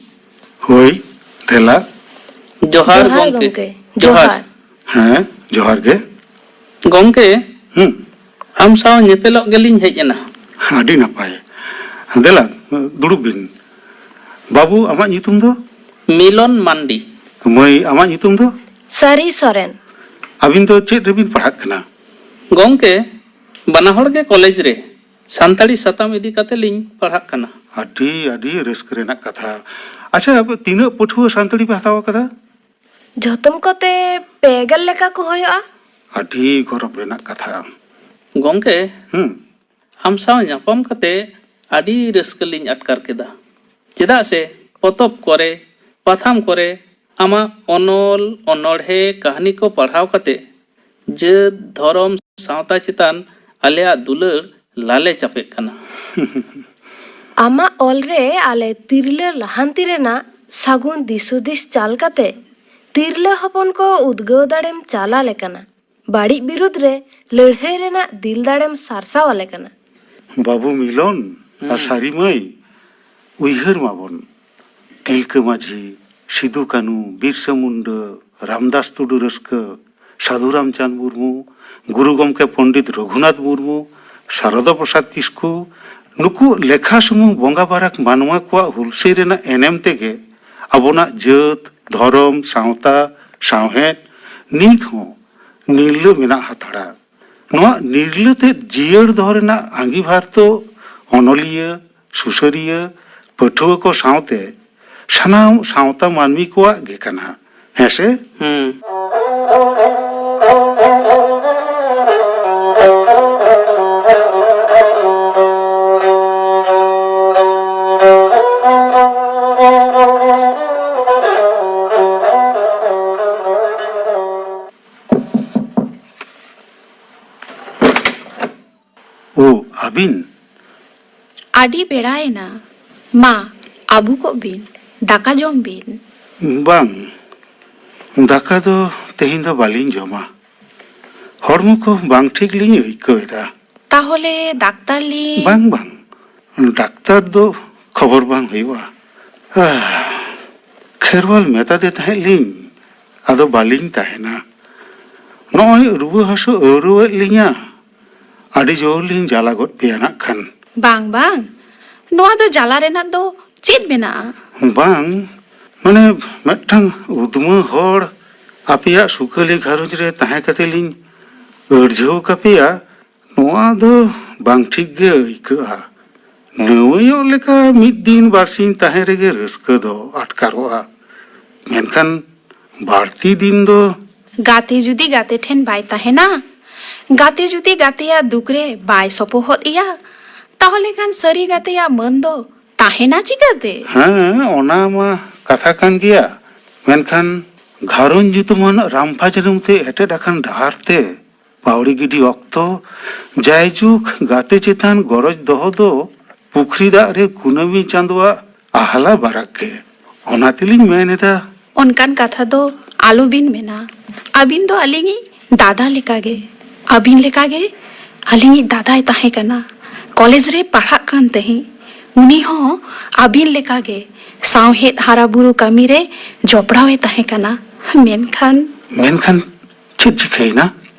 ᱦᱳᱭ, ᱫᱮᱞᱟ᱾ ᱡᱚᱦᱟᱨ ᱡᱚᱦᱟᱨ ᱜᱚᱢᱠᱮ᱾ ᱜᱚᱢᱠᱮ᱾ ᱡᱚᱦᱟᱨ᱾ ᱡᱚᱦᱟᱨ᱾ ᱦᱮᱸ, ᱡᱚᱦᱟᱨ ᱜᱮ᱾ ᱜᱚᱢᱠᱮ, ᱦᱩᱸ᱾ ᱟᱢ ᱥᱟᱶ ᱧᱮᱯᱮᱞᱚᱜ ᱜᱮᱞᱤᱧ ᱦᱮᱡ ᱮᱱᱟ᱾ ᱟᱹᱰᱤ ᱱᱟᱯᱟᱭ᱾ ᱫᱮᱞᱟ, ᱫᱩᱲᱩᱵ ᱵᱤᱱ᱾ ᱵᱟᱹᱵᱩ, ᱟᱢᱟᱜ ᱧᱩᱛᱩᱢ ᱫᱚ? ᱢᱤᱞᱚᱱ ᱢᱟᱱᱰᱤ᱾ ᱢᱟᱹᱭ, ᱟᱢᱟᱜ ᱧᱩᱛᱩᱢ ᱫᱚ? ᱥᱟᱹᱨᱤ ᱥᱚᱨᱮᱱ᱾ ᱟᱹᱵᱤᱱ ᱫᱚ ᱪᱮᱫ ᱨᱮᱵᱤᱱ ᱯᱟᱲᱦᱟᱜ ᱠᱟᱱᱟ? ᱜᱚᱢᱠᱮ, ᱵᱟᱱᱟ ᱦᱚᱲ ᱜᱮ ᱠᱚᱞᱮᱡᱽ ᱨᱮ ᱥᱟᱱᱛᱟᱲᱤ ᱥᱟᱛᱟᱢ ᱤᱫᱤ ᱠᱟᱛᱮ ᱞᱤᱧ ᱯᱟᱲᱦᱟᱜ ᱠᱟᱱᱟ᱾ ᱟᱹᱰᱤ, ᱟᱹᱰᱤ ᱨᱟᱹᱥᱠᱟᱹ ᱨᱮᱱᱟᱜ ᱠᱟᱛᱷᱟ᱾ ᱟᱪᱪᱷᱟ, ᱟᱯᱮ ᱛᱤᱱᱟᱹᱜ ᱯᱟᱹᱴᱷᱩᱣᱟᱹ ᱥᱟᱱᱛᱟᱲᱤ ᱯᱮ ᱦᱟᱛᱟᱣ ᱟᱠᱟᱫᱟ? ᱡᱷᱚᱛᱚᱢ ᱠᱚᱛᱮ ᱯᱮ ᱜᱮᱞ ᱞᱮᱠᱟ ᱠᱚ ᱦᱩᱭᱩᱜᱼᱟ᱾ ᱟᱹᱰᱤ ᱜᱚᱨᱚᱵᱽ ᱨᱮᱱᱟᱜ ᱠᱟᱛᱷᱟ᱾ ᱜᱚᱢᱠᱮ, ᱦᱩᱸ᱾ ᱟᱢ ᱥᱟᱶ ᱧᱟᱯᱟᱢ ᱠᱟᱛᱮ ᱟᱹᱰᱤ ᱨᱟᱹᱥᱠᱟᱹ ᱞᱤᱧ ᱟᱴᱠᱟᱨ ᱠᱮᱫᱟ᱾ ᱪᱮᱫᱟᱜ ᱥᱮ ᱯᱚᱛᱚᱵ ᱠᱚᱨᱮ, ᱯᱟᱛᱷᱟᱢ ᱠᱚᱨᱮ ᱟᱢᱟᱜ ᱚᱱᱚᱞ, ᱚᱱᱚᱬᱦᱮ, ᱠᱟᱹᱦᱱᱤ ᱠᱚ ᱯᱟᱲᱦᱟᱣ ᱠᱟᱛᱮ ᱡᱟᱹᱛ, ᱫᱷᱚᱨᱚᱢ, ᱥᱟᱶᱛᱟ ᱪᱮᱛᱟᱱ ᱟᱞᱮᱭᱟᱜ ᱫᱩᱞᱟᱹᱲ ᱞᱟᱞᱮ ᱪᱟᱯᱮᱜ ᱠᱟᱱᱟ᱾ ᱟᱢᱟᱜ ᱚᱞ ᱨᱮ ᱟᱞᱮ ᱛᱤᱨᱞᱟᱹ ᱞᱟᱦᱟᱱᱛᱤ ᱨᱮᱱᱟᱜ ᱥᱟᱹᱜᱩᱱ ᱫᱤᱥᱦᱩᱫᱤᱥ ᱪᱟᱞ ᱠᱟᱛᱮ ᱛᱤᱨᱞᱟᱹ ᱦᱚᱯᱚᱱ ᱠᱚ ᱩᱫᱽᱜᱟᱹᱣ ᱫᱟᱲᱮᱢ ᱪᱟᱞ ᱟᱞᱮ ᱠᱟᱱᱟ᱾ ᱵᱟᱹᱲᱤᱡ ᱵᱤᱨᱩᱫᱽ ᱨᱮ ᱞᱟᱹᱲᱦᱟᱹᱭ ᱨᱮᱱᱟᱜ ᱫᱤᱞ ᱫᱟᱲᱮᱢ ᱥᱟᱨᱥᱟᱣ ᱟᱞᱮ ᱠᱟᱱᱟ᱾ ᱵᱟᱹᱵᱩ ᱢᱤᱞᱚᱱ ᱟᱨ ᱦᱩᱸ᱾ ᱥᱟᱹᱨᱤ ᱢᱟᱹᱭ, ᱩᱭᱦᱟᱹᱨ ᱢᱟᱵᱚᱱ, ᱛᱤᱞᱠᱟᱹ ᱢᱟᱹᱡᱷᱤ, ᱥᱤᱫᱩ ᱠᱟᱹᱱᱩ, ᱵᱤᱨᱥᱟᱹ ᱢᱩᱱᱰᱟᱹ, ᱨᱟᱢᱫᱟᱥ ᱴᱩᱰᱩ ᱨᱟᱹᱥᱠᱟᱹ, ᱥᱟᱹᱫᱷᱩ ᱨᱟᱢᱪᱟᱸᱫᱽ ᱢᱩᱨᱢᱩ, ᱜᱩᱨᱩ ᱜᱚᱢᱠᱮ ᱯᱚᱱᱰᱤᱛ ᱨᱚᱜᱷᱩᱱᱟᱛᱷ ᱢᱩᱨᱢᱩ, ᱥᱟᱨᱚᱫᱟ ᱯᱨᱚᱥᱟᱫᱽ ᱠᱤᱥᱠᱩ, ᱱᱩᱠᱩ ᱞᱮᱠᱷᱟ ᱥᱩᱢᱩᱝ ᱵᱚᱸᱜᱟ ᱵᱟᱨᱟᱠ ᱢᱟᱱᱣᱟ ᱠᱚᱣᱟᱜ ᱦᱩᱞᱥᱟᱹᱭ ᱨᱮᱱᱟᱜ ᱮᱱᱮᱢ ᱛᱮᱜᱮ ᱟᱵᱚᱱᱟᱜ ᱡᱟᱹᱛ, ᱫᱷᱚᱨᱚᱢ, ᱥᱟᱶᱛᱟ, ᱥᱟᱶᱦᱮᱫ ᱱᱤᱛ ᱦᱚᱸ ᱱᱤᱨᱞᱟᱹ ᱢᱮᱱᱟᱜ ᱦᱟᱛᱟᱲᱟ᱾ ᱱᱚᱣᱟ ᱱᱤᱨᱞᱟᱹ ᱛᱮᱫ ᱡᱤᱭᱟᱹᱲ ᱫᱚᱦᱚ ᱨᱮᱱᱟᱜ ᱟᱸᱜᱤᱵᱷᱟᱨ ᱫᱚ ᱚᱱᱚᱞᱤᱭᱟᱹ, ᱥᱩᱥᱟᱹᱨᱤᱭᱟᱹ, ᱯᱟᱹᱴᱷᱩᱣᱟᱹ ᱠᱚ ᱥᱟᱶᱛᱮ ᱥᱟᱱᱟᱢ ᱥᱟᱶᱛᱟ ᱢᱟᱹᱱᱢᱤ ᱠᱚᱣᱟᱜ ᱜᱮ ᱠᱟᱱᱟ, ᱦᱮᱸ ᱥᱮ? ᱦᱩᱸ᱾ ᱳ, ᱟᱹᱵᱤᱱ? ᱟᱹᱰᱤ ᱵᱮᱲᱟᱭᱮᱱᱟ᱾ ᱢᱟ, ᱟᱹᱵᱩᱠᱚᱜ ᱵᱤᱱ, ᱫᱟᱠᱟ ᱡᱚᱢ ᱵᱤᱱ᱾ ᱵᱟᱝ, ᱫᱟᱠᱟ ᱫᱚ ᱛᱮᱦᱮᱧ ᱫᱚ ᱵᱟᱹᱞᱤᱧ ᱡᱚᱢᱟ᱾ ᱦᱚᱲᱢᱚ ᱠᱚ ᱵᱟᱝ ᱴᱷᱤᱠ ᱞᱤᱧ ᱟᱹᱭᱠᱟᱹᱣ ᱮᱫᱟ᱾ ᱛᱟᱦᱚᱞᱮ ᱰᱟᱠᱛᱟᱨ ᱞᱤᱧ ᱵᱟᱝ, ᱵᱟᱝ, ᱰᱟᱠᱛᱟᱨ ᱫᱚ ᱠᱷᱚᱵᱚᱨ ᱵᱟᱝ ᱦᱩᱭᱩᱜᱼᱟ᱾ ᱟᱦ, ᱠᱷᱮᱨᱣᱟᱞ ᱢᱮᱛᱟᱫᱮ ᱛᱟᱦᱮᱸᱫ ᱞᱤᱧ, ᱟᱫᱚ ᱵᱟᱹᱞᱤᱧ ᱛᱟᱦᱮᱱᱟ᱾ ᱱᱚᱜᱼᱚᱭ ᱨᱩᱣᱟᱹ ᱦᱟᱹᱥᱩ ᱟᱹᱣᱨᱟᱹᱣᱮᱫ ᱞᱤᱧᱟ, ᱟᱹᱰᱤ ᱡᱳᱨ ᱞᱤᱧ ᱡᱟᱞᱟ ᱜᱚᱫ ᱯᱮᱭᱟ ᱱᱟᱜ ᱠᱷᱟᱱ᱾ ᱵᱟᱝ, ᱵᱟᱝ, ᱱᱚᱣᱟ ᱫᱚ ᱡᱟᱞᱟ ᱨᱮᱱᱟᱜ ᱫᱚ ᱪᱮᱫ ᱢᱮᱱᱟᱜᱼᱟ? ᱵᱟᱝ, ᱢᱟᱱᱮ, ᱢᱤᱫᱴᱟᱝ ᱩᱫᱢᱟᱹ ᱦᱚᱲ ᱟᱯᱮᱭᱟᱜ ᱥᱩᱠᱟᱹᱞᱤ ᱜᱷᱟᱨᱚᱸᱡᱽ ᱨᱮ ᱛᱟᱦᱮᱸ ᱠᱟᱛᱮ ᱞᱤᱧ ᱟᱹᱲᱡᱷᱟᱹᱣ ᱠᱟᱯᱮᱭᱟ, ᱱᱚᱣᱟ ᱫᱚ ᱵᱟᱝ ᱴᱷᱤᱠ ᱜᱮ ᱟᱹᱭᱠᱟᱹᱜᱼᱟ᱾ ᱱᱟᱹᱣᱟᱹᱭᱚᱜ ᱞᱮᱠᱟ ᱢᱤᱫ ᱫᱤᱱ ᱵᱟᱨᱥᱤᱧ ᱛᱟᱦᱮᱸ ᱨᱮᱜᱮ ᱨᱟᱹᱥᱠᱟᱹ ᱫᱚ ᱟᱴᱠᱟᱨᱚᱜᱼᱟ, ᱢᱮᱱᱠᱷᱟᱱ ᱵᱟᱹᱲᱛᱤ ᱫᱤᱱ ᱫᱚ᱾ ᱜᱟᱛᱮ ᱡᱩᱫᱤ ᱜᱟᱛᱮ ᱴᱷᱮᱱ ᱵᱟᱭ ᱛᱟᱦᱮᱱᱟ, ᱜᱟᱛᱮ ᱡᱩᱫᱤ ᱜᱟᱛᱮᱭᱟᱜ ᱫᱩᱠ ᱨᱮ ᱵᱟᱭ ᱥᱚᱯᱚᱦᱚᱫ ᱮᱭᱟ, ᱛᱟᱦᱚᱞᱮ ᱠᱷᱟᱱ ᱥᱟᱹᱨᱤ ᱜᱟᱛᱮᱭᱟᱜ ᱢᱟᱹᱱ ᱫᱚ ᱛᱟᱦᱮᱱᱟ ᱪᱤᱠᱟᱹᱛᱮ? ᱦᱮᱸ, ᱚᱱᱟ ᱢᱟ ᱠᱟᱛᱷᱟ ᱠᱟᱱ ᱜᱮᱭᱟ, ᱢᱮᱱᱠᱷᱟᱱ ᱜᱷᱟᱨᱚᱸᱡᱽ ᱧᱩᱛᱩᱢᱟᱱ ᱨᱟᱢᱯᱷᱟ ᱡᱟᱹᱱᱩᱢ ᱛᱮ ᱮᱴᱮᱫ ᱟᱠᱟᱱ ᱰᱟᱦᱟᱨ ᱛᱮ ᱯᱟᱹᱣᱲᱤ ᱜᱤᱰᱤ ᱚᱠᱛᱚ ᱡᱟᱭᱡᱩᱜᱽ ᱜᱟᱛᱮ ᱪᱮᱛᱟᱱ ᱜᱚᱨᱚᱡᱽ ᱫᱚᱦᱚ ᱫᱚ ᱯᱩᱠᱷᱨᱤ ᱫᱟᱜ ᱨᱮ ᱠᱩᱱᱟᱹᱢᱤ ᱪᱟᱸᱫᱳᱣᱟᱜ ᱟᱦᱞᱟ ᱵᱟᱨᱟᱜ ᱜᱮ᱾ ᱚᱱᱟ ᱛᱮᱞᱤᱧ ᱢᱮᱱ ᱮᱫᱟ᱾ ᱚᱱᱠᱟᱱ ᱠᱟᱛᱷᱟ ᱫᱚ ᱟᱞᱚᱵᱤᱱ ᱢᱮᱱᱟ᱾ ᱟᱹᱵᱤᱱ ᱫᱚ ᱟᱹᱞᱤᱧᱤᱡ ᱫᱟᱫᱟ ᱞᱮᱠᱟᱜᱮ᱾ ᱟᱹᱵᱤᱱ ᱞᱮᱠᱟᱜᱮ ᱟᱹᱞᱤᱧᱤᱡ ᱫᱟᱫᱟᱭ ᱛᱟᱦᱮᱸ ᱠᱟᱱᱟ᱾ ᱠᱚᱞᱮᱡᱽ ᱨᱮ ᱯᱟᱲᱦᱟᱜ ᱠᱟᱱ ᱛᱟᱦᱮᱸᱫ᱾ ᱩᱱᱤ ᱦᱚᱸ ᱟᱹᱵᱤᱱ ᱞᱮᱠᱟᱜᱮ ᱥᱟᱶᱦᱮᱫ ᱦᱟᱨᱟ ᱵᱩᱨᱩ ᱠᱟᱹᱢᱤ ᱨᱮ ᱡᱚᱯᱲᱟᱣ ᱮ ᱛᱟᱦᱮᱸ ᱠᱟᱱᱟ᱾ ᱢᱮᱱᱠᱷᱟᱱ ᱢᱮᱱᱠᱷᱟᱱ ᱪᱮᱫ ᱪᱤᱠᱟᱹᱭᱮᱱᱟ?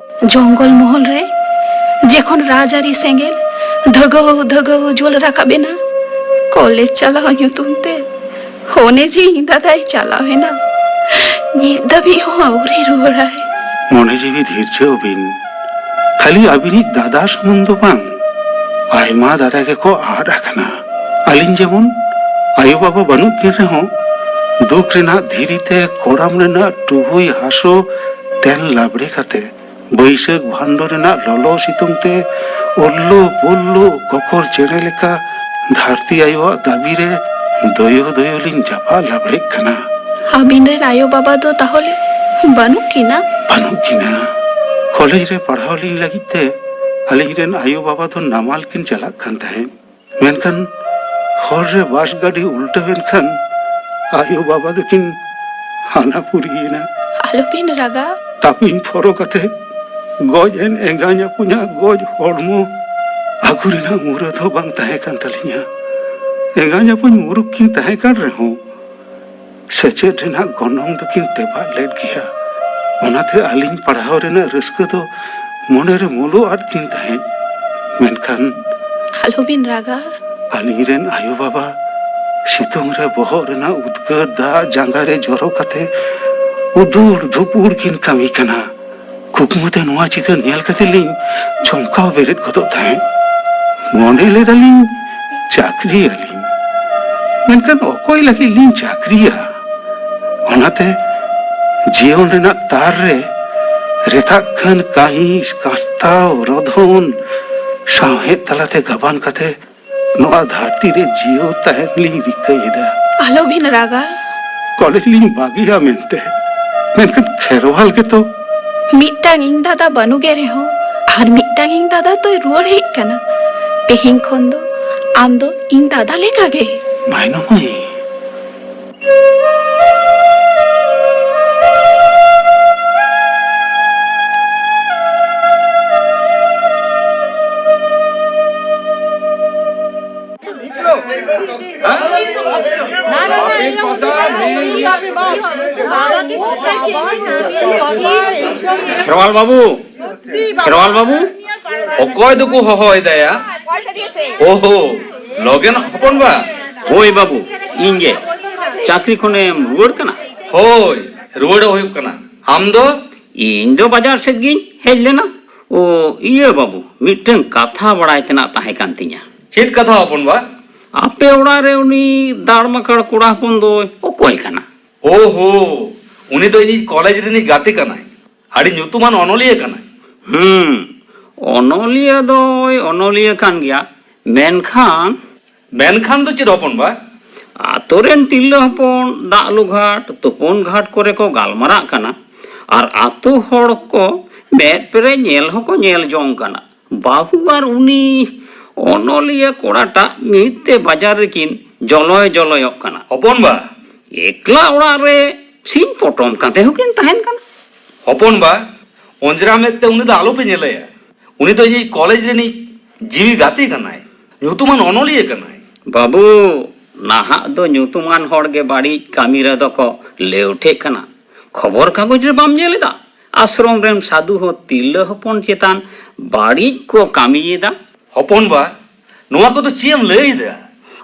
ᱡᱚᱝᱜᱚᱞ ᱢᱚᱦᱚᱞ ᱨᱮ ᱡᱮᱠᱷᱚᱱ ᱨᱟᱡᱽᱟᱹᱨᱤ ᱥᱮᱸᱜᱮᱞ ᱫᱷᱟᱹᱜᱟᱹᱣ ᱫᱷᱟᱹᱜᱟᱹᱣ ᱡᱩᱞ ᱨᱟᱠᱟᱵ ᱮᱱᱟ, ᱠᱚᱞᱮᱡᱽ ᱪᱟᱞᱟᱣ ᱧᱩᱛᱩᱢ ᱛᱮ ᱚᱱᱮ ᱡᱮ ᱤᱧ ᱫᱟᱫᱟᱭ ᱪᱟᱞᱟᱣ ᱮᱱᱟ, ᱱᱤᱛ ᱫᱷᱟᱹᱵᱤᱡ ᱦᱚᱸ ᱟᱹᱣᱨᱤ ᱨᱩᱣᱟᱹᱲᱟᱭ᱾ ᱢᱚᱱᱮ ᱡᱤᱣᱤ ᱫᱷᱤᱨᱡᱟᱹᱣ ᱵᱤᱱ᱾ ᱠᱷᱟᱹᱞᱤ ᱟᱹᱵᱤᱱᱤᱡ ᱫᱟᱫᱟ ᱥᱩᱢᱩᱝ ᱫᱚ ᱵᱟᱝ, ᱟᱭᱢᱟ ᱫᱟᱫᱟ ᱜᱮᱠᱚ ᱟᱫ ᱟᱠᱟᱱᱟ᱾ ᱟᱹᱞᱤᱧ ᱡᱮᱢᱚᱱ ᱟᱭᱳ ᱵᱟᱵᱟ ᱵᱟᱹᱱᱩᱜ ᱠᱤᱱ ᱨᱮᱦᱚᱸ ᱫᱩᱠ ᱨᱮᱱᱟᱜ ᱫᱷᱤᱨᱤ ᱛᱮ ᱠᱚᱲᱟᱢ ᱨᱮᱱᱟᱜ ᱴᱩᱦᱩᱭ ᱦᱟᱥᱳ ᱛᱮᱱ ᱞᱟᱵᱲᱮ ᱠᱟᱛᱮ ᱵᱟᱹᱭᱥᱟᱹᱠᱷ ᱵᱷᱟᱱᱰᱚ ᱨᱮᱱᱟᱜ ᱞᱚᱞᱚ ᱥᱤᱛᱩᱝ ᱛᱮ ᱩᱞᱞᱩ ᱯᱩᱞᱞᱩ ᱠᱚᱠᱚᱨ ᱪᱮᱬᱮ ᱞᱮᱠᱟ ᱫᱷᱟᱹᱨᱛᱤ ᱟᱭᱳᱣᱟᱜ ᱫᱟᱹᱵᱤ ᱨᱮ ᱫᱚᱭᱚ ᱫᱚᱭᱚ ᱞᱤᱧ ᱡᱟᱯᱟᱜ ᱞᱟᱵᱲᱮᱜ ᱠᱟᱱᱟ᱾ ᱟᱹᱵᱤᱱ ᱨᱮᱱ ᱟᱭᱳ ᱵᱟᱵᱟ ᱫᱚ ᱛᱟᱦᱚᱞᱮ ᱵᱟᱹᱱᱩᱜ ᱠᱤᱱᱟ? ᱵᱟᱹᱱᱩᱜ ᱠᱤᱱᱟ᱾ ᱠᱚᱞᱮᱡᱽ ᱨᱮ ᱯᱟᱲᱦᱟᱣ ᱞᱤᱧ ᱞᱟᱹᱜᱤᱫ ᱛᱮ ᱟᱹᱞᱤᱧ ᱨᱮᱱ ᱟᱭᱳ ᱵᱟᱵᱟ ᱫᱚ ᱱᱟᱢᱟᱞ ᱠᱤᱱ ᱪᱟᱞᱟᱜ ᱠᱟᱱ ᱛᱟᱦᱮᱸᱫ᱾ ᱢᱮᱱᱠᱷᱟᱱ ᱦᱚᱨ ᱨᱮ ᱵᱟᱥ ᱜᱟᱹᱰᱤ ᱩᱞᱴᱟᱹᱣᱮᱱ ᱠᱷᱟᱱ ᱟᱭᱳ ᱵᱟᱵᱟ ᱫᱚᱠᱤᱱ ᱦᱟᱱᱟ ᱯᱩᱨᱤᱭᱮᱱᱟ᱾ ᱟᱞᱚᱵᱤᱱ ᱨᱟᱜᱟ᱾ ᱛᱟᱹᱯᱤᱧ ᱯᱷᱚᱨᱚ ᱠᱟᱛᱮ ᱜᱚᱡ ᱮᱱ ᱮᱸᱜᱟᱧ ᱟᱹᱯᱩᱧᱟᱜ ᱜᱚᱡ ᱦᱚᱲᱢᱚ ᱟᱹᱜᱩ ᱨᱮᱱᱟᱜ ᱢᱩᱨᱟᱹᱫ ᱦᱚᱸ ᱵᱟᱝ ᱛᱟᱦᱮᱸ ᱠᱟᱱ ᱛᱟᱹᱞᱤᱧᱟ᱾ ᱮᱸᱜᱟᱧ ᱟᱹᱯᱩᱧ ᱢᱩᱨᱩᱠ ᱠᱤᱱ ᱛᱟᱦᱮᱸ ᱠᱟᱱ ᱨᱮᱦᱚᱸ, ᱥᱮᱪᱮᱫ ᱨᱮᱱᱟᱜ ᱜᱚᱱᱚᱝ ᱫᱚᱠᱤᱱ ᱛᱮᱵᱟᱜ ᱞᱮᱫ ᱜᱮᱭᱟ᱾ ᱚᱱᱟᱛᱮ ᱟᱹᱞᱤᱧ ᱯᱟᱲᱦᱟᱣ ᱨᱮᱱᱟᱜ ᱨᱟᱹᱥᱠᱟᱹ ᱫᱚ ᱢᱚᱱᱮᱨᱮ ᱢᱩᱞᱩᱜ ᱟᱫ ᱠᱤᱱ ᱛᱟᱦᱮᱸᱫ᱾ ᱢᱮᱱᱠᱷᱟᱱ ᱟᱞᱚᱵᱤᱱ ᱨᱟᱜᱟ᱾ ᱟᱹᱞᱤᱧ ᱨᱮᱱ ᱟᱭᱳ ᱵᱟᱵᱟ ᱥᱤᱛᱩᱝ ᱨᱮ ᱵᱚᱦᱚᱜ ᱨᱮᱱᱟᱜ ᱩᱫᱽᱜᱟᱹᱨ ᱫᱟᱜ ᱡᱟᱸᱜᱟ ᱨᱮ ᱡᱚᱨᱚ ᱠᱟᱛᱮ ᱩᱫᱩᱲ ᱫᱷᱩᱯᱩᱲ ᱠᱤᱱ ᱠᱟᱹᱢᱤ ᱠᱟᱱᱟ᱾ ᱠᱩᱠᱢᱩ ᱛᱮ ᱱᱚᱣᱟ ᱪᱤᱛᱟᱹᱨ ᱧᱮᱞ ᱠᱟᱛᱮ ᱞᱤᱧ ᱪᱚᱢᱠᱟᱣ ᱵᱮᱨᱮᱫ ᱜᱚᱫᱚᱜ ᱛᱟᱦᱮᱸᱫ᱾ ᱢᱚᱱᱮ ᱞᱮᱫᱟᱞᱤᱧ ᱪᱟᱹᱠᱨᱤᱭᱟᱞᱤᱧ, ᱢᱮᱱᱠᱷᱟᱱ ᱚᱠᱚᱭ ᱞᱟᱹᱜᱤᱫ ᱞᱤᱧ ᱪᱟᱹᱠᱨᱤᱭᱟ? ᱚᱱᱟᱛᱮ ᱡᱤᱭᱚᱱ ᱨᱮᱱᱟᱜ ᱛᱟᱨ ᱨᱮ ᱨᱮᱛᱟᱜ ᱠᱟᱱ ᱠᱟᱹᱦᱤᱥ, ᱠᱟᱥᱛᱟᱣ, ᱨᱚᱫᱷᱚᱱ ᱥᱟᱶᱦᱮᱫ ᱛᱟᱞᱟᱛᱮ ᱜᱟᱵᱟᱱ ᱠᱟᱛᱮ ᱱᱚᱣᱟ ᱫᱷᱟᱹᱨᱛᱤ ᱨᱮ ᱡᱤᱭᱟᱹᱣ ᱛᱟᱦᱮᱱ ᱞᱤᱧ ᱨᱤᱠᱟᱹᱭᱮᱫᱟ᱾ ᱟᱞᱚᱵᱤᱱ ᱨᱟᱜᱟ᱾ ᱠᱚᱞᱮᱡᱽ ᱞᱤᱧ ᱵᱟᱹᱜᱤᱭᱟ ᱢᱮᱱᱛᱮ, ᱢᱮᱱᱠᱷᱟᱱ ᱠᱷᱮᱨᱣᱟᱞ ᱜᱮᱛᱚ᱾ ᱢᱤᱫᱴᱟᱝ ᱤᱧ ᱫᱟᱫᱟ ᱵᱟᱹᱱᱩᱜᱮ ᱨᱮᱦᱚᱸ, ᱟᱨ ᱢᱤᱫᱴᱟᱝ ᱤᱧ ᱫᱟᱫᱟ ᱛᱚᱭ ᱨᱩᱣᱟᱹᱲ ᱦᱮᱡ ᱠᱟᱱᱟ᱾ ᱛᱮᱦᱮᱧ ᱠᱷᱚᱱ ᱫᱚ ᱟᱢ ᱫᱚ ᱤᱧ ᱫᱟᱫᱟ ᱞᱮᱠᱟᱜᱮ᱾ ᱢᱟᱭᱱᱚᱢᱟᱹᱭ᱾ ᱠᱷᱮᱨᱣᱟᱞ ᱵᱟᱹᱵᱩ, ᱠᱷᱮᱨᱣᱟᱞ ᱵᱟᱹᱵᱩ᱾ ᱚᱠᱚᱭ ᱫᱚᱠᱚ ᱦᱚᱦᱚᱭᱮᱫᱟ ᱭᱟ? ᱳᱦᱳ, ᱞᱚᱜᱮᱱ ᱦᱚᱯᱚᱱ ᱵᱟ? ᱦᱳᱭ ᱵᱟᱹᱵᱩ, ᱤᱧ ᱜᱮ᱾ ᱪᱟᱹᱠᱨᱤ ᱠᱷᱚᱱᱮᱢ ᱨᱩᱣᱟᱹᱲ ᱠᱟᱱᱟ? ᱦᱳᱭ, ᱨᱩᱣᱟᱹᱲᱚᱜ ᱦᱩᱭᱩᱜ ᱠᱟᱱᱟ᱾ ᱟᱢ ᱫᱚ? ᱤᱧ ᱫᱚ ᱵᱟᱡᱟᱨ ᱥᱮᱫ ᱜᱤᱧ ᱦᱮᱡ ᱞᱮᱱᱟ᱾ ᱳ, ᱤᱭᱟᱹ ᱵᱟᱹᱵᱩ, ᱢᱤᱫᱴᱟᱝ ᱠᱟᱛᱷᱟ ᱵᱟᱲᱟᱭ ᱛᱮᱱᱟᱜ ᱛᱟᱦᱮᱸ ᱠᱟᱱ ᱛᱤᱧᱟ᱾ ᱪᱮᱫ ᱠᱟᱛᱷᱟ ᱦᱚᱯᱚᱱ ᱵᱟ? ᱟᱯᱮ ᱚᱲᱟᱜ ᱨᱮ ᱩᱱᱤ ᱫᱟᱲᱢᱟᱠᱟᱲ ᱠᱚᱲᱟ ᱦᱚᱯᱚᱱ ᱫᱚᱭ ᱚᱠᱚᱭ ᱠᱟᱱᱟ? ᱳᱦᱳ, ᱩᱱᱤ ᱫᱚ ᱤᱧᱤᱡ ᱠᱚᱞᱮᱡᱽ ᱨᱤᱱᱤᱡ ᱜᱟᱛᱮ ᱠᱟᱱᱟᱭ᱾ ᱟᱹᱰᱤ ᱧᱩᱛᱩᱢᱟᱱ ᱚᱱᱚᱞᱤᱭᱟᱹ ᱠᱟᱱᱟᱭ᱾ ᱦᱩᱸ, ᱚᱱᱚᱞᱤᱭᱟᱹ ᱫᱚᱭ ᱚᱱᱚᱞᱤᱭᱟᱹ ᱠᱟᱱ ᱜᱮᱭᱟ, ᱢᱮᱱᱠᱷᱟᱱ ᱢᱮᱱᱠᱷᱟᱱ ᱫᱚ ᱪᱮᱫ ᱦᱚᱯᱚᱱ ᱵᱟ? ᱟᱛᱳ ᱨᱮᱱ ᱛᱤᱨᱞᱟᱹ ᱦᱚᱯᱚᱱ ᱫᱟᱜ ᱞᱩ ᱜᱷᱟᱴ, ᱛᱩᱯᱩᱱ ᱜᱷᱟᱴ ᱠᱚᱨᱮ ᱠᱚ ᱜᱟᱞᱢᱟᱨᱟᱜ ᱠᱟᱱᱟ, ᱟᱨ ᱟᱛᱳ ᱦᱚᱲ ᱠᱚ ᱢᱮᱫ ᱯᱮᱨᱮᱡ ᱧᱮᱞ ᱦᱚᱸᱠᱚ ᱧᱮᱞ ᱡᱚᱝ ᱠᱟᱱᱟ᱾ ᱵᱟᱹᱦᱩ ᱟᱨ ᱩᱱᱤ ᱚᱱᱚᱞᱤᱭᱟᱹ ᱠᱚᱲᱟᱴᱟᱜ ᱢᱤᱫ ᱛᱮ ᱵᱟᱡᱟᱨ ᱨᱮᱠᱤᱱ ᱡᱚᱞᱚᱭ ᱡᱚᱞᱚᱭᱚᱜ ᱠᱟᱱᱟ᱾ ᱦᱚᱯᱚᱱ ᱵᱟ᱾ ᱮᱠᱞᱟ ᱚᱲᱟᱜ ᱨᱮ ᱥᱤᱧ ᱯᱚᱴᱚᱢ ᱠᱟᱛᱮ ᱦᱚᱸᱠᱤᱱ ᱛᱟᱦᱮᱱ ᱠᱟᱱᱟ᱾ ᱦᱚᱯᱚᱱ ᱵᱟ, ᱚᱸᱡᱽᱨᱟ ᱢᱮᱫ ᱛᱮ ᱩᱱᱤ ᱫᱚ ᱟᱞᱚᱯᱮ ᱧᱮᱞᱮᱭᱟ᱾ ᱩᱱᱤ ᱫᱚ ᱤᱧᱤᱡ ᱠᱚᱞᱮᱡᱽ ᱨᱤᱱᱤᱡ ᱡᱤᱣᱤ ᱜᱟᱛᱮ ᱠᱟᱱᱟᱭ, ᱧᱩᱛᱩᱢᱟᱱ ᱚᱱᱚᱞᱤᱭᱟᱹ ᱠᱟᱱᱟᱭ᱾ ᱵᱟᱹᱵᱩ, ᱱᱟᱦᱟᱜ ᱫᱚ ᱧᱩᱛᱩᱢᱟᱱ ᱦᱚᱲ ᱜᱮ ᱵᱟᱹᱲᱤᱡ ᱠᱟᱹᱢᱤ ᱨᱮᱫᱚ ᱠᱚ ᱞᱮᱣᱴᱷᱮᱜ ᱠᱟᱱᱟ᱾ ᱠᱷᱚᱵᱚᱨ ᱠᱟᱜᱚᱡᱽ ᱨᱮ ᱵᱟᱢ ᱧᱮᱞ ᱮᱫᱟ? ᱟᱥᱨᱚᱢ ᱨᱮᱱ ᱥᱟᱫᱷᱩ ᱦᱚᱸ ᱛᱤᱨᱞᱟᱹ ᱦᱚᱯᱚᱱ ᱪᱮᱛᱟᱱ ᱵᱟᱹᱲᱤᱡ ᱠᱚ ᱠᱟᱹᱢᱤᱭᱮᱫᱟ᱾ ᱦᱚᱯᱚᱱ ᱵᱟ, ᱱᱚᱣᱟ ᱠᱚᱫᱚ ᱪᱮᱫ ᱮᱢ ᱞᱟᱹᱭ ᱮᱫᱟ?